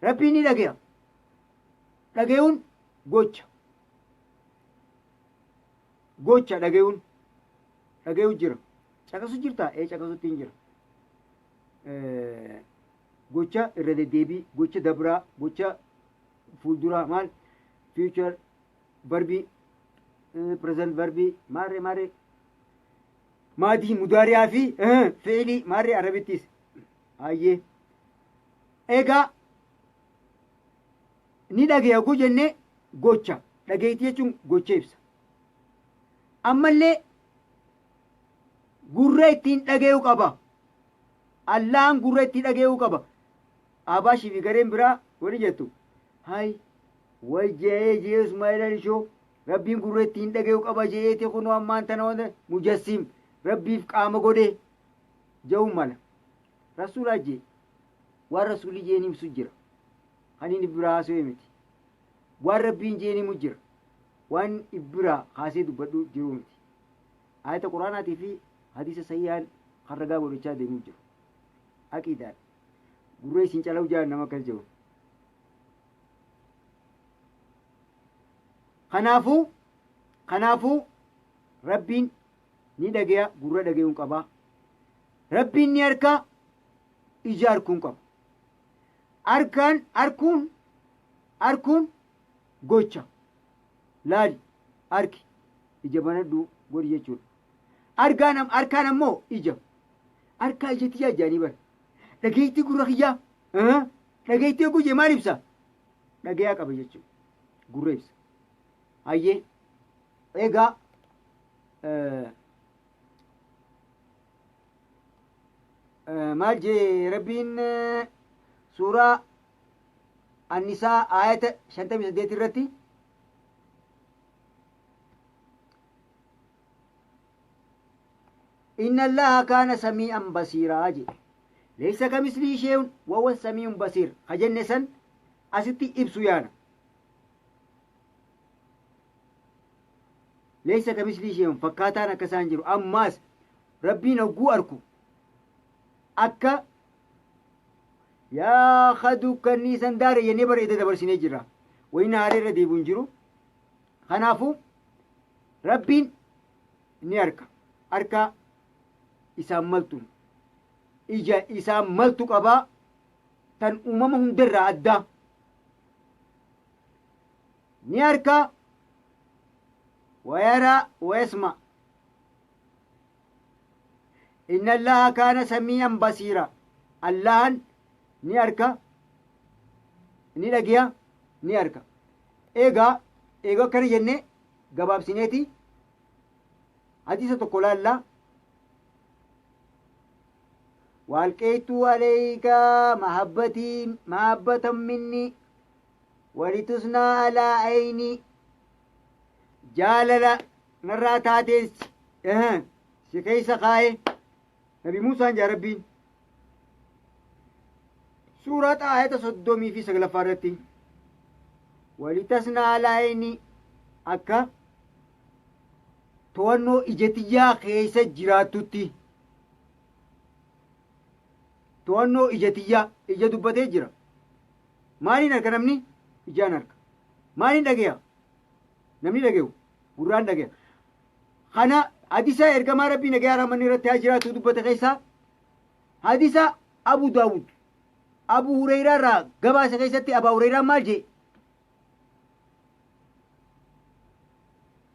rabbiin ni dhageya. Dhagayuun gocha, gocha dhagayuun dhagayu jira. Caqasu jirta? Ee, caqasutti hin jira. Gocha irra deddeebii, gocha dabraa, gocha fuulduraa, maal, future verbii, present verbii, maarree maarree, maadii, mudaariyaa fi fi'ilii, maarree arabittis. Hayyee, egaa ni dhageya yogguu jenne gocha dhageettii jechuun gocha ibsa. Ammallee gurra ittiin dhagayuu qaba. Allahan gurra ittiin dhagayuu qaba. Abaashii fi gareen biraa wani jettu, hay way je'ee je'ee Ismaa'eel Alishoo rabbiin gurra ittiin dhagayuu qaba je'eeti, kunoo ammaan tana wanta mujassim rabbiif qaama godhe je'uun mala. Rasuulaa jee, waan rasuulli jeen himsu jira, kan inni biraa haasawee miti. Waan rabbiin jeen himu jira, waan biraa kaasee dubbadhu jiru miti. Ayata quraanaatii fi hadiisa sahihaan kan ragaa godhachaa deemuu jiru. Aqiidaan gurra isin calawu jaan nama akkas jedhu. Kanaafuu rabbiin ni dhageya, gurra dhagayuun qaba. Rabbiin ni arka, ija arkuun qaba. Arkaan arkuun gocha, laali, arki, ija banadhu godhi jechuudha. Argaan arkaan ammoo ija arkaa ijatti jaajjaanii bara dhageettii gurra kiyyaa dhageettii guje maal ibsa? Dhagayaa qaba jechuudha, gurra ibsa. Hayyee, egaa maal jee rabbiin suuraa annisaa aayata 58 irratti? Inna allaha kaana samii'an basiiraa jedhe. Laysa kamislii shay'un wa huwa samii'un basiir ka jenne san asitti ibsu yaana. Laysa kamislii shay'un, fakkaataan akka isaan jiru. Ammaas rabbiin hogguu arku akka yaa kadu kanniisan daare jennee bara ida dabarsinee jirra. Wayina haaree irra deebi'u hin jiru. Kanaafuu rabbiin ni arka, harka isaan maltuun ija isaan maltu qabaa, tan uumama hundarraa addaa. Ni arka, wayaraa wayasma. Inna allaha kaana samii'an basiira. Allahan ni arka, ni dhagiya, ni arka. Egaa akkana jenne gabaabsineeti hadiisa tokko laallaa. Waalqeeytuu alayka mahabbatii mahabbatan minni walitusnaa alaa ayni, jaalala narraa taateen si keessa kaaye nabi Muusaan jaa rabbiin suuraa aayata 39ffaa irratti. Walitasnaa alaa ayni, akka to'annoo ija tiyyaa keessa jiraattutti. To'annoo ija tiyyaa, ija dubbatee jira. Maaliin arka namni? Ijaan arka. Maaliin dhageya namni? Dhage'u gurraan dhageya. Kana hadisa ergamaa rabbii nagayaa rahmanni irratti haa jiraatu dubbate keessaa, hadisa Abu Daawud Abu Hureyraa irraa gabaase keessatti, Abaa Hureyraan maal jee?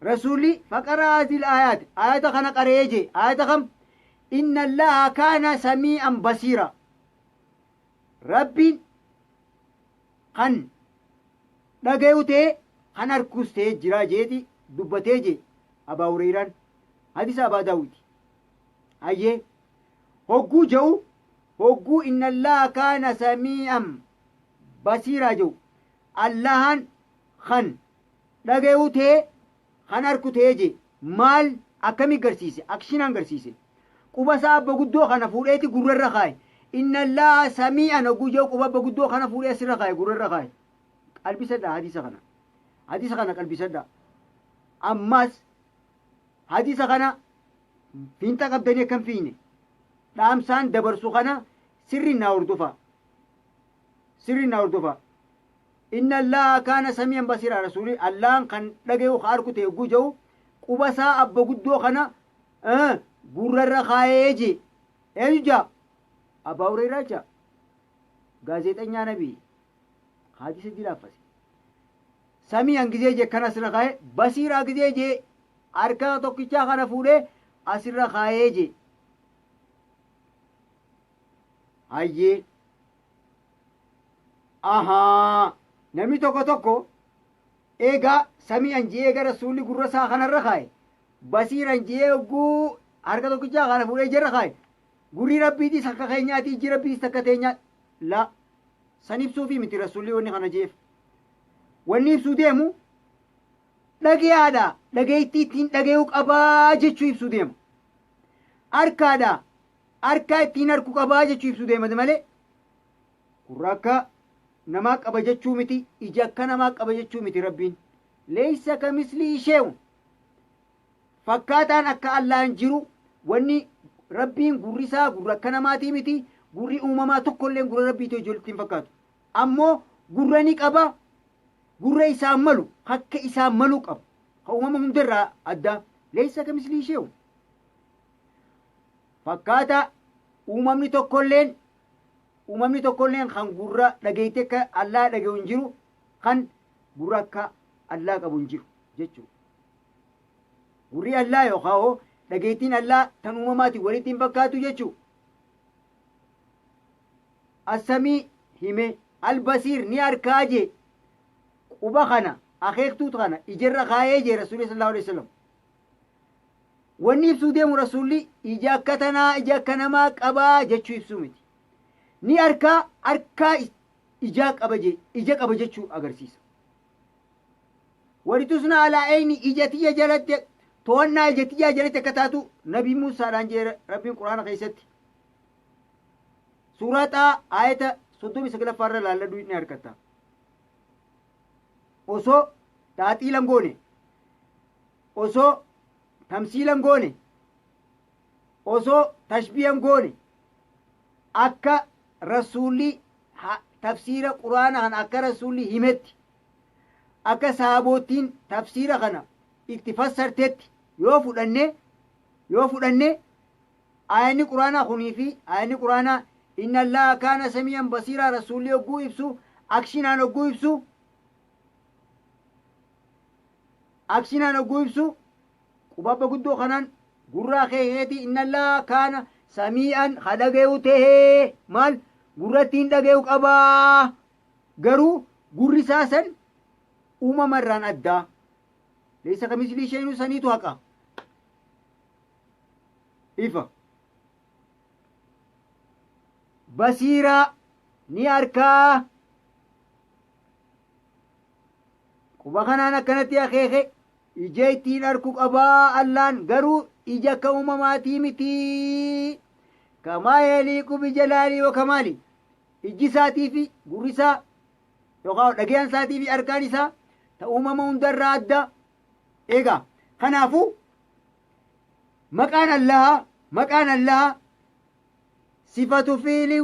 Rasuulli faqara haazil aayaat, aayata kana qara'ee jee. Aayata kam? Inna allaha kaana samii'an basiira, rabbiin kan dhagayu ta'e kan arkus ta'e jira jeeti. dubbatee je Abaa Hureyraan hadisa Abaa Daawiti. Hayyee, hogguu je'u, hogguu inna Allaaha kaana samii'an basiiraa je'u, Allahan kan dhagayu tee kan arku tee je maal akkami garsiise? Akshinaan garsiise. Quba isaa abba guddoo kana fuudheeti gurra irra kaaye. Inna Allaaha samii'an hogguu je'u, quba abba guddoo kana fuudhee asirra kaaye, gurra irra kaaye. Qalbisadha hadisa kana. Hadisa kana qalbisadha. Ammas hadisa kana fiinxa qabdanii akkam fiine dhaamsaan dabarsu kana sirri naa hordofa. Sirri naa hordofa. Inna Allaaha kaana samii'an basiiraa, rasuuli Allahan kan dhagayu ka arku ta'e hogguu je'u, quba isaa abba guddoo kana gurra irra kaayee je. Eenyu jaa? Abaa Hureyraa jaa. Gaazeexanyaa nabii hadisa dilaaffase. Samii'an gizee je kan asirra kaayee, basiiraa gizee je harka tokkichaa kana fuudhee asirra kaayee je. Hayyee. Ahaa, namni tokko tokko eegaa samii'an je'ee gara rasuulli gurra isaa kanarra kaaye, basiiran je'ee hogguu harka tokkichaa kana fuudhee jarra kaaye, gurri rabbiitis akka keenyaati, ijji rabbiitis akka teenyaa. La, san ibsuufi miti rasuulli wanni kana je'eef. Wanni ibsuu deemu dhagayaadha, dhageettii ittiin dhagayuu qabaa jechuu ibsuu deema. Harkaadha, harkaa ittiin harku qabaa jechuu ibsuu deema malee gurra akka namaa qaba jechuu miti, ija akka namaa qaba jechuu miti. Rabbiin leeysa kamislii shee'un, fakkaataan akka Allahan jiru. Wanni rabbiin gurri isaa gurra akka namaatii miti. Gurri uumamaa tokkolleen gurra rabbiitii ijoolletti hin fakkaatu. Ammoo gurra ni qaba, gurra isaan malu, akka isaan malu qaba, ka uumama hundarraa addaa. Leeysa kamislii shee'un, fakkaata uumamni tokkolleen kan gurra dhageeyte akka Allaa dhagayu hin jiru, kan gurra akka Allaa qabu hin jiru jechuudha. Gurri Allaa yookaan hoo dhageettiin Allaa tan uumamaatiin walitti hin fakkaatu jechuudha. Assamii hime, albasiir ni arkaa jee, quba kana akeektuu kana ijarra kaayee jee rasuulli sallallahu alaihi wasallam. Wanni ibsuu deemu rasuulli ija akka tanaa, ija akka namaa qabaa jechuu ibsuu miti. Ni arkaa, arkaa ijaa qaba jee, ija qaba jechuu agarsiisa. Walitusna alaa ayni, ija tiyya jalatti, to'annaa ija tiyyaa jalatti akka taatu Nabi Muusaadhaan jee Rabbiin Quraana keessatti. Suuraa Xaa aayata 39ffaa irra laalladhu, ni argatta. Osoo taaxiilan goone, osoo tamsiilan goone, osoo tashbiyan goone, akka rasuulli tafsiira Quraana kana akka rasuulli himetti, akka sahaboottiin tafsiira kana itti fassartetti yoo fudhanne, aayanni Quraanaa kunii fi aayanni Quraanaa inna Allaha kaana samii'an basiiraa rasuulli hogguu ibsu, akshinaan hogguu ibsu, akshinaan hogguu ibsu, qubabba guddoo kanaan gurraa keekeeti. Inna Allaha kaana samii'an ha dhagayu tahee, maal gurrattiin dhagayu qabaa, garuu gurri isaa san uumama irraan addaa. Leessa kamislii shay'un saniitu haqa ifa. Basiiraa ni arkaa, quba kanaan akkanatti akeeke, ija ittiin arku qabaa Allaan, garuu ija akka uumamaatii miti. Kamaa yaliiqu bijalaalii wa kamaali, ijji isaatii fi gurri isaa yookaan dhagayaan isaatii fi harkaan isaa ta uumama hundarraa adda. Egaa kanaafuu maqaan Allaha sifatu fiilii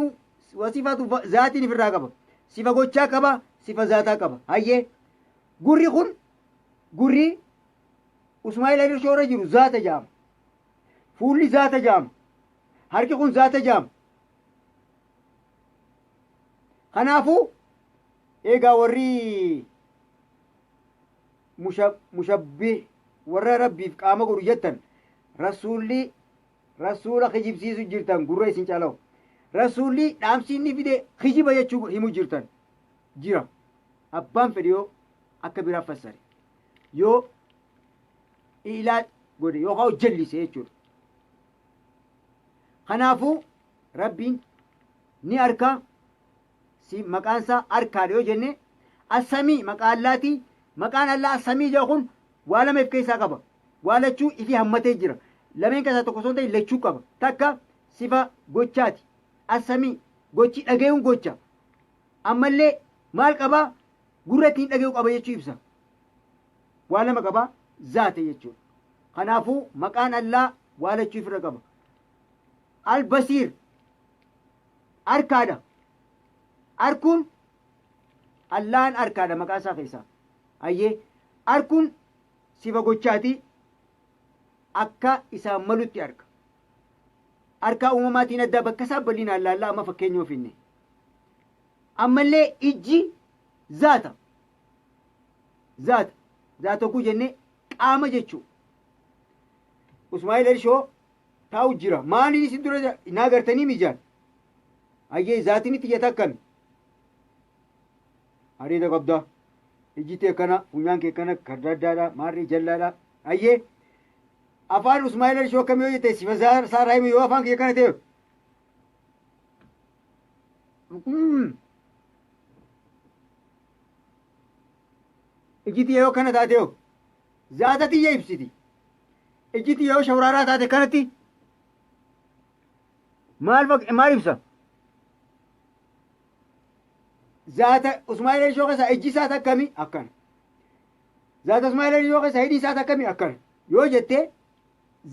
wa sifatu zaatiin ifirraa qaba. Sifa gochaa qaba, sifa zaataa qaba. Hayyee, gurri kun, gurri Usmaa'il Alirshoora jiru zaata jaama. Fuulli zaata jaama. Harki kun zaata jaama. Kanaafuu egaa warri mushabbih, warra rabbiif qaama godhu jettan, rasuulli rasuula kijibsiisu jirtan, gurra isin calawu. Rasuulli dhaamsi inni fide kijiba jechuu himu jirtan jira. Abbaan fedhe yoo akka biraa fassare, yoo Ilaa godhe yookaan jallise jechuudha. Kanaafuu Rabbiin ni arka, si maqaan isaa arkaadha yoo jenne, Assamii maqaa Allaatii. Maqaan Allaa Assamii jedhu kun waa lama of keessaa qaba. Waa lachuu ifi hammatee jira. Lameen keessaa tokko osoo hin ta'in lachuu qaba. Takka sifa gochaati. Assamii gochi dhagayuun gocha. Ammallee maal qabaa? Gurra ittiin dhagayu qaba jechuu ibsa. Waa lama qaba zaate jechuudha. Kanaafuu maqaan Allaa waa lachuu ifirra qaba. Al-Basiir arkaadha. Arkuun Allaan arkaadha maqaa isaa keessaa. Hayyee, arkuun sifa gochaati, akka isaan malutti arka. Arkaa uumamaatiin addaa bakka isaa bal'inaan laallaa, amma fakkeenya ofinne. Ammallee ijji zaata. Zaata. Zaata oguu jenne qaama jechuu. Usmaa'il Elshoo taa'u jira. Maaliin isin dura naa gartanii mijaan? Hayyee, zaatiin itti jeta akkami? Areeda qabdaa. Ijji tee akkana, funyaan kee akkana, kardaddaadha, maarree jallaadha. Hayyee, afaan Usmaa'il Elshoo akkamii yoo jette, sifa saaraa himi, yoo afaan kee akkana ta'e. Ijji tiyya yoo akkana taate yoo zaata tiyya ibsiti. Ijji tiyya yoo shawraaraa taate kanatti maal maal ibsa? Zaata Usmaa'il Elshoo keessaa ijji isaa akkamii? Akkana. Zaata Usmaa'il Elshoo keessaa hidhii isaa akkamii? Akkana. Yoo jettee,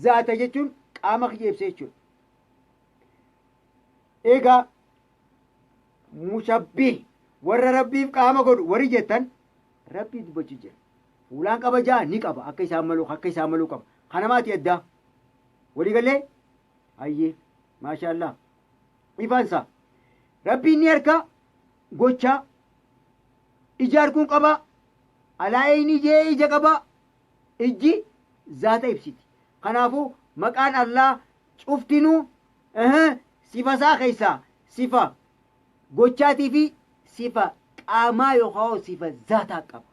zaata jechuun qaama kiyya ibsa jechuudha. Egaa mushabbih warra Rabbiif qaama godhu warri jettan, Rabbii dubbachuu jira. Fuulaan qaba jaa ni qaba, akka isaan malu, akka isaan maluu qaba. Kana maati addaa. Walii galee? Hayyee, maashaallah. Ifaansa. Rabbiin ni harka gochaa, ija arguun qaba. Alaa inni jee ija qaba. Ijji zaata ibsiti. Kanaafuu maqaan Allaa cuftinuu sifa isaa keessaa sifa gochaatii fi sifa qaamaa yookaan sifa zaataa qaba.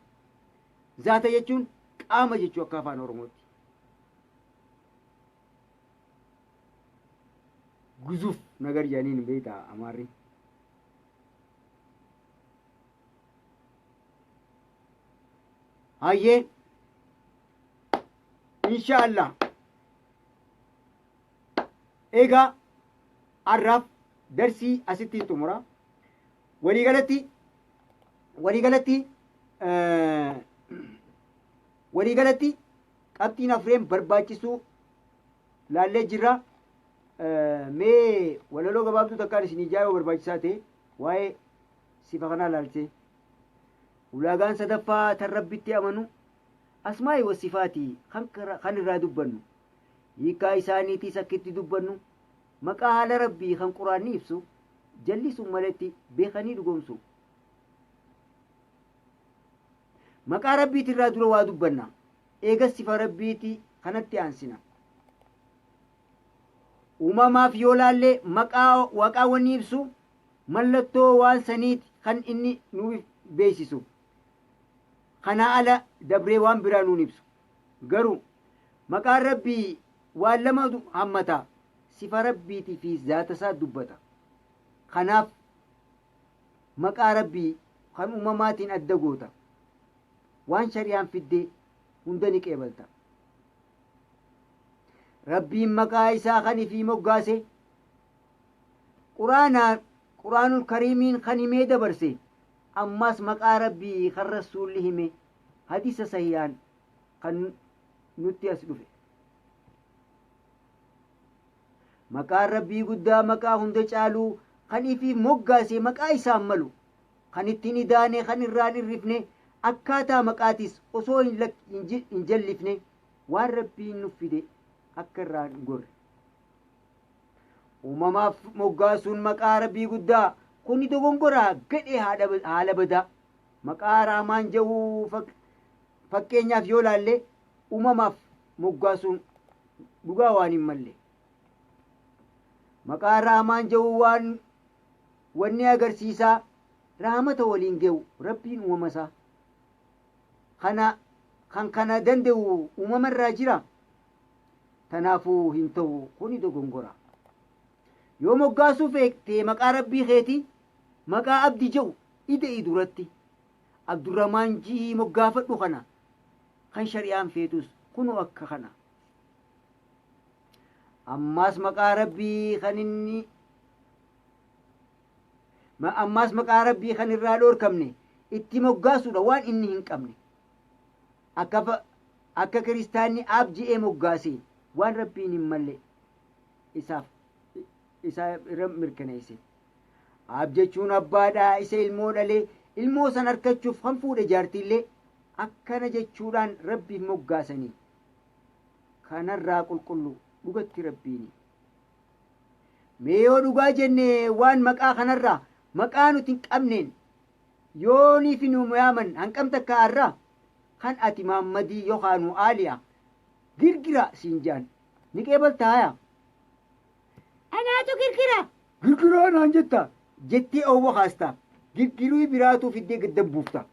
Zaata jechuun qaama jechuu akka afaan Oromootti. Guzuf nagar jedhaniin hin beektaa Amaarri. Hayyee, inshaallah. Egaa har'aaf darsii asitti xumura. Waliigalatti qabxiin afreen barbaachisuu laallee jirra. Mee walaloo gabaabduu takkaan isin ijaa yoo barbaachisaa ta'e waa'ee sifa kanaa laalchee. Ulaagaan sadaffaa tan Rabbitti amanu asmaa'i wa sifaatii kan irraa dubbannu. Hiikaa isaaniitiis akkitti dubbannu, maqaa haala Rabbii kan Quraanni ibsu jallisuun maletti beekanii dhugoomsu. Maqaa Rabbiitirraa dura waa dubbanna. Eegas sifa Rabbiiti kanatti aansina. Uumamaaf yoo laalle, maqaa Waaqaa wanni ibsu mallattoo waan saniiti kan inni nuuf beeksisu. Kanaa ala dabree waan biraa nuun ibsu. Garuu maqaan Rabbii waan lama hammata. Sifa Rabbiitii fi zaata isaa dubbata. Kanaaf maqaa Rabbii kan uumamaatiin adda goota. Waan shari'aan fidde hunda ni qeebalta. Rabbiin maqaa isaa kan ifii moggaase, Quraanaan, Quraanul Kariimiin kan himee dabarse, ammaas maqaa Rabbii kan Rasuulli hime hadiisa sahiyaan kan nutti as dhufe. Maqaan Rabbii guddaa, maqaa hunda caaluu kan ifiif moggaase, maqaa isaan malu kan ittiin idaane, kan irraan irrifne, akkaataa maqaatis osoo hin jallifne, waan Rabbiin nuuf fide akka irraa hin gorre. Uumamaaf moggaasuun maqaa Rabbii guddaa kuni dogongoraa gadhee haala badaa. Maqaa Rahmaan jedhu fakkeenyaaf yoo laalle, uumamaaf moggaasuun dhugaa waan hin malle. Maqaa Rahmaan jedhu waan wanni agarsiisaa rahmata waliin ge'u Rabbiin uumama isaa. Kana Kan kana danda'u uumamarraa jira. Tanaafuu hin ta'u, kuni dogongora. Yoo moggaasuu feete maqaa rabbii keeti, maqaa abdi jedhu ida'ii duratti. Abdurrahmaan ji'ii moggaafadhu kana. Kan shari'aan feetus kunoo akka kana. Ammaas maqaa rabbii kan inni ammaas maqaa rabbii kan irraa dhoorkamne itti moggaasuudha waan inni hin qabne. Akka kiristaanni aab je'ee moggaase waan rabbiin hin malle isaaf isa irra mirkaneesse. Aab jechuun abbaadhaa isa ilmoo dhalee ilmoo san argachuuf kan fuudhe jaartiillee akkana jechuudhaan rabbiif moggaasanii. Kanarraa qulqullu dhugatti rabbiini. Mee yoo dhugaa jenne waan maqaa kanarraa maqaa nuti hin qabneen yooniif nu yaaman hanqam takka irraa kan ati Maammadii yookaan Aaliyaa girgira siin jedhan ni qeebaltaa haya. Anaatu girgira. Girgiraa naan jetta jettee oowwa kaasta. Girgiruu biraatu fiddee gadda buufta.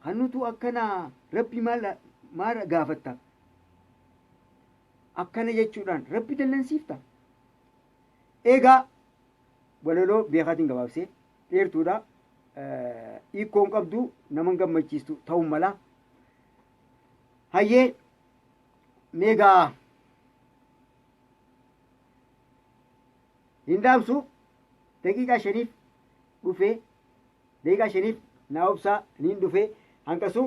Kan nutu akkana rabbi maal maal gaafatta. Akkana jechuudhaan rabbi dallansiifta. Egaa walaloo beekaatiin gabaabsee dheertuudha. Hiikkoon qabdu nama gammachiistu ta'uu mala. Hayyee meegaa hin dhaamsu, daqiiqaa 5f dhufee, daqiiqaa 5f naa obsaa, niin dhufee. Hanqasuu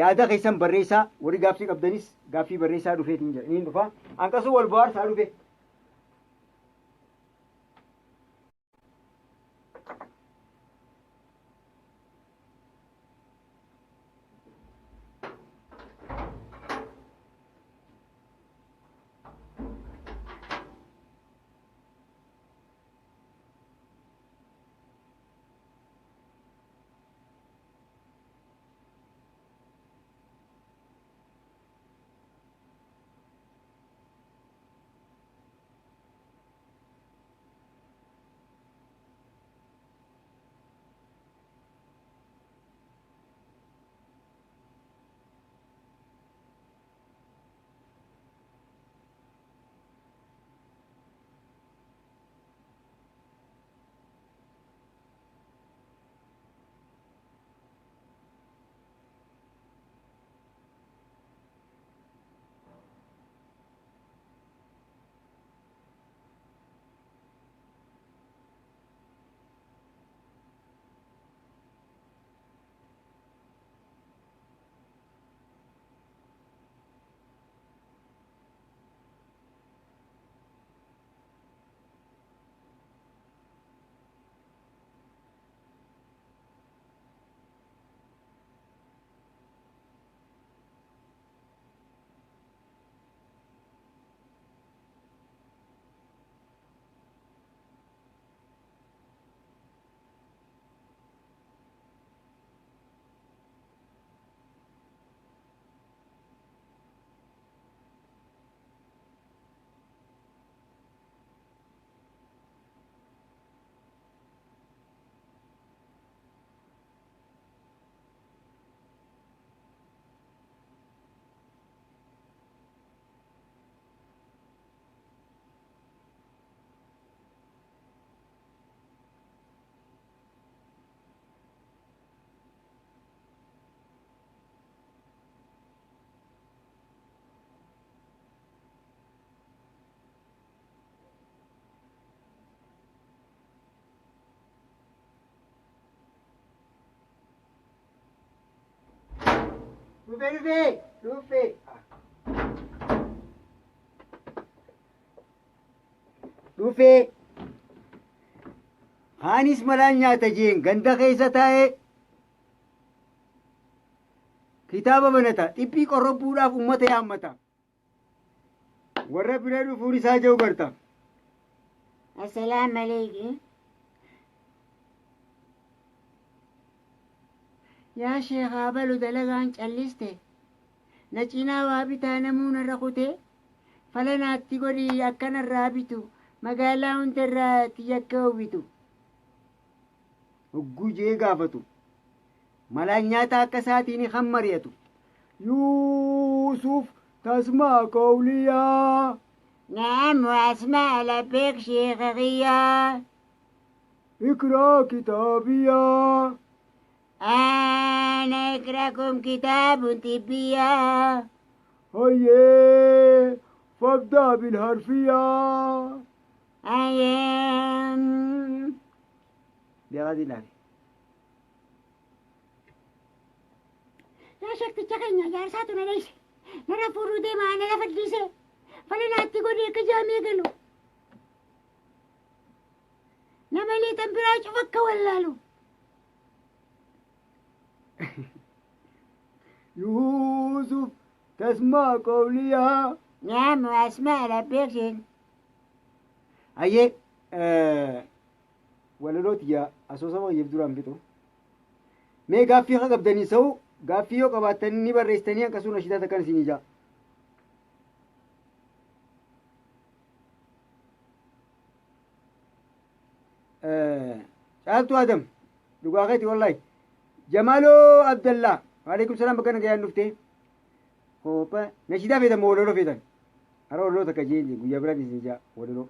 yaada keessan barreessaa, warri gaaffii qabdanis gaaffii barreessaa, dhufeetiin jira, niin dhufa. Hanqasuu wal bohaarsaa, dhufe. Dhufe, dhufe, dhufe. Dhufe. Kaanis malaan nyaata jeen ganda keessa taa'ee kitaaba banata, xiphii qorrobbuudhaaf ummata yaammata. Warra bira dhufuun isaa jiru garta. Assalaamu alaikum. Yaa sheekaa, balu dalagaan calliste. Na cinaa waa bitaa namuu narra kutee fala naatti godhii akkanarraa bitu, magaalaa hundarraa tiyya hawwitu. Hogguu jee gaafatu. Malaan nyaata akka isaatiin kan mari'atu. Yuusuf tasmaa qawliyaa. نعم وأسمع لبيك شيخ غيا. اقرأ كتابيا. أنا أقرأكم كتاب طبيا. هيا فابدأ بالحرفية. أيام بغادي لافي. Yaa sheekticha keenya jaarsaatu na dheeyse. Narra fuudhuu deema na lafa dhiise. Fala naatti godhee akka jaamee galu. Nama leetan biraa cufa akka wallaalu. يوسف تسمع قوليها. نعم وأسمع لبيك شيخ. Hayyee walaloo tiyya asoosama kiyyaaf duraan fixu. Mee gaaffii akka qabdanii sa'u gaaffii yoo qabaattan ni barreessitanii akkasuma nashidaa takkaan isin ijaa. Caaltuu Adam dhugaa keeti wallaahi. Jamaaloo Abdallaa waalaikum salaam bakka nagayaan dhuftee. Hoopa nashidaa feetan moo walaloo feetan? Hara walaloo takka jeen guyyaa biraan isin ijaa walaloo.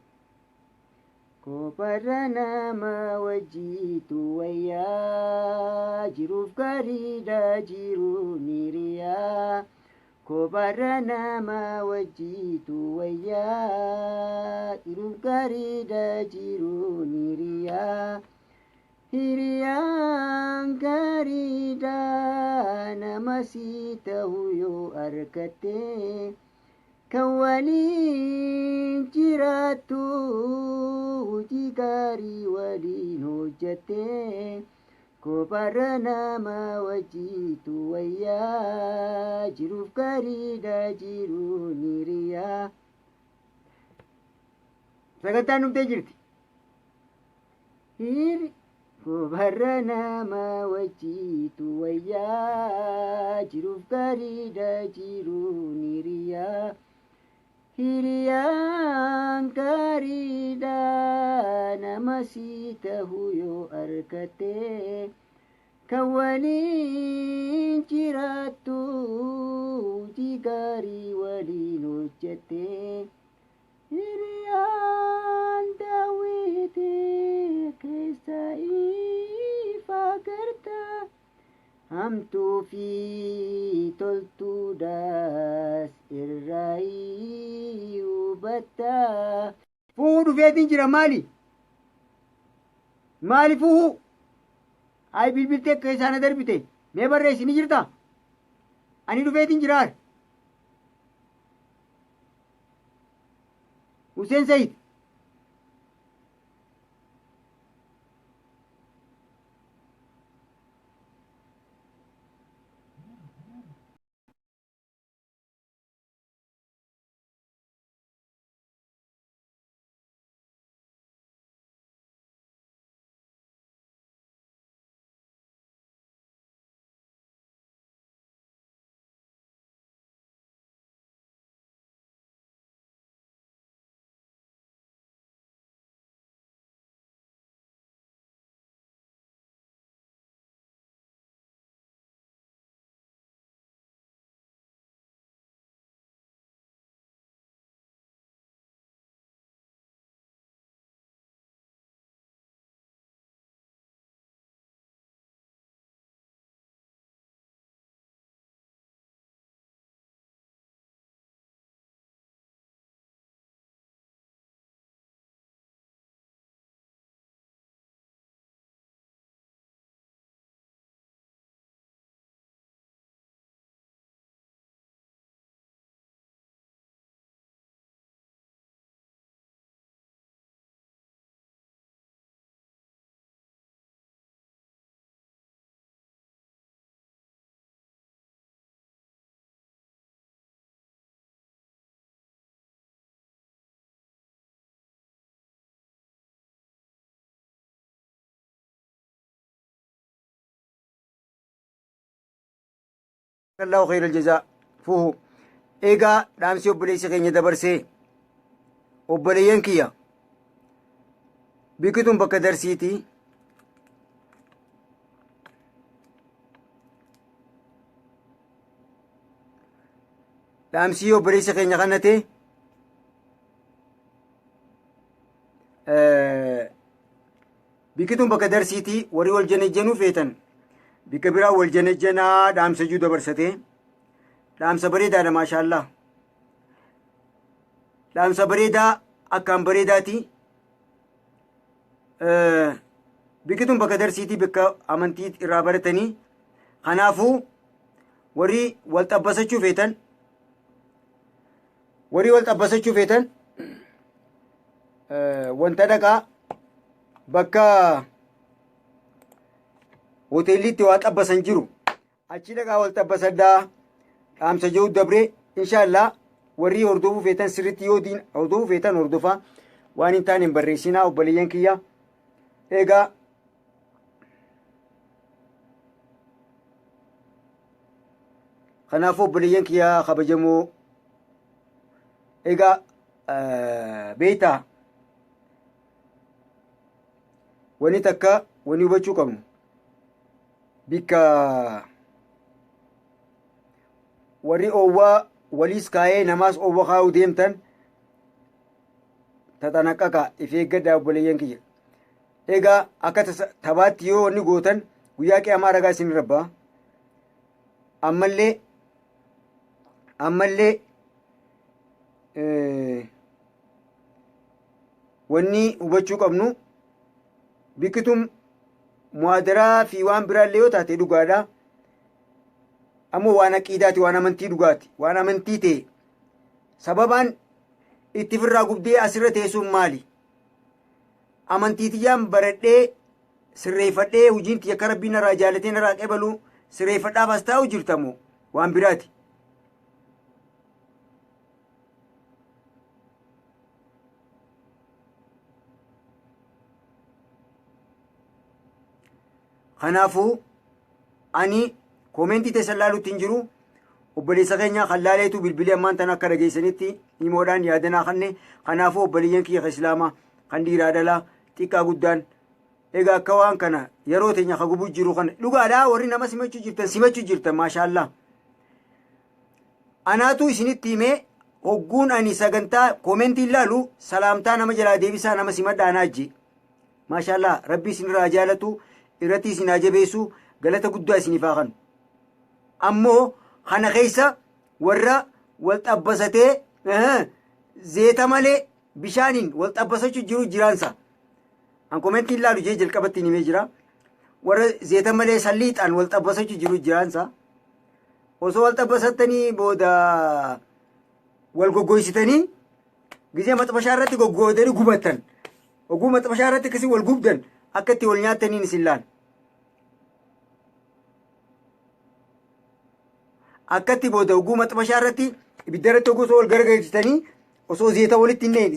Kopharra nama wajjiitu wayyaa jiruuf gaariidha jiruun hiriyaa. Kopharra nama wajjiitu wayyaa jiruuf gaariidha jiruun hiriyaa. Hiriyaan gaariidha nama si ta'u yoo argatte. Kan waliin jiraattu hojii gaarii waliin hojjette. Kopharra nama wajjiitu wayyaa jiruuf gaariidha jiruun hiriyaa. Sagantaan dhuftee jirti. Hiri kopharra nama wajjiitu wayyaa jiruuf gaariidha jiruun hiriyaa. Hiriyaan gaariidha nama si ta'u yoo argatte. Kan waliin jiraattu hojii gaarii waliin hojjette. Hiriyaan daawwitii keessa ifa garta. Hamtuu fi toltuudhaas irraa hubatta. Fuhuu dhufeetiin jira maali? Maali fuhuu? Ay bilbiltee akka isaan darbite. Mee barreessi ni jirta? Ani dhufeetiin jira. Hussein Said. Allahu khayral jazaa fuhu. Egaa dhaamsi obboleessi keenya dabarsee obboleeyyan kiyya biqituun bakka darsiiti. Dhaamsii obboleessa keenya kana ta'e biqiltuun bakka darsiitii warri wal janajjanuu feetan bikka biraa wal janajjanaa dhaamsa iyyuu dabarsatee dhaamsa bareedaadha maashaallaa. Dhaamsa bareedaa akkaan bareedaati. Biqiltuun bakka darsiitii bakka amantii irraa baratanii kanaafuu warri wal xabbasachuu feetan warri wal xabbasachuu feetan wanta dhaqaa bakka hoteelliitti waa xabbasan jiru achi dhaqaa wal xabbasadhaa dhaamsa jiru dabree inshaallah warri hordofuu feetan sirriitti yoo diin hordofuu feetan hordofaa waan hin taane hin barreessinaa obboleeyyan kiyya egaa kanaafuu obboleeyyan kiyya kabajamoo egaa beektaa wani takka wani hubachuu qabnu bikka warri oowwaa waliis kaayee namaas oowwa kaayuu deemtan taxanaqqaqa if eeggadhaa obboleeyyan kiyya. Egaa akka taphaatti yoo wanni gootan guyyaa qiyaamaa ragaa isin irra ba'a. Ammallee ammallee wanni hubachuu qabnu biqiltuun muhaadaraa fi waan biraallee yoo taate dhugaadha. Ammoo waan aqiidaati waan amantii dhugaati waan amantii ta'e sababaan itti firraa gubdee asirra teessuun maali? Amantii tiyyaan baradhee sirreeffadhee hojiin tiyya akka rabbiin narraa jaalatee narraa qebalu sirreeffadhaaf as taa'u jirtamoo waan biraati? Kanaafuu ani koomentii teessan laaluutti hin jiru. Obboleessa keenya kan laaleetu bilbilee ammaan tana akka dhageessanitti himoodhaan yaadanaa kanne. Kanaafuu obboleeyyan kiyya kan islaamaa kan dhiiraa dhalaa xiqqaa guddaan egaa akka waan kana yeroo teenya ka gubuu jiru kana dhugaadhaa warri nama simachuu jirtan simachuu jirtan maashaallaa. Anaatu isinitti himee hogguun ani sagantaa koomentii laalu salaamtaa nama jalaa deebisaa nama simadhaa anaa jee. Maashaallaa rabbi isinirraa haa jaalatu irratti isin haa jabeessu galata guddaa isiniif haa kanu. Ammoo kana keessa warra wal xabbasatee zeeta malee bishaaniin wal xabbasachuu jiru jiraansa. An komentiin laalu jee jalqabatti himee jira. Warra zeeta malee salliixaan wal xabbasachuu jiru jiraansa. Osoo wal xabbasattanii booda wal goggoysitanii gizee maxxabashaa irratti goggoodanii gubattan. Oguu maxxabashaa irratti akkasii wal gubdan akka itti wal nyaattaniin isin laala. Akka itti booda oguu maxxabashaa irratti ibidda irratti oguu osoo wal garagalchitanii osoo zeeta walitti hin dheen.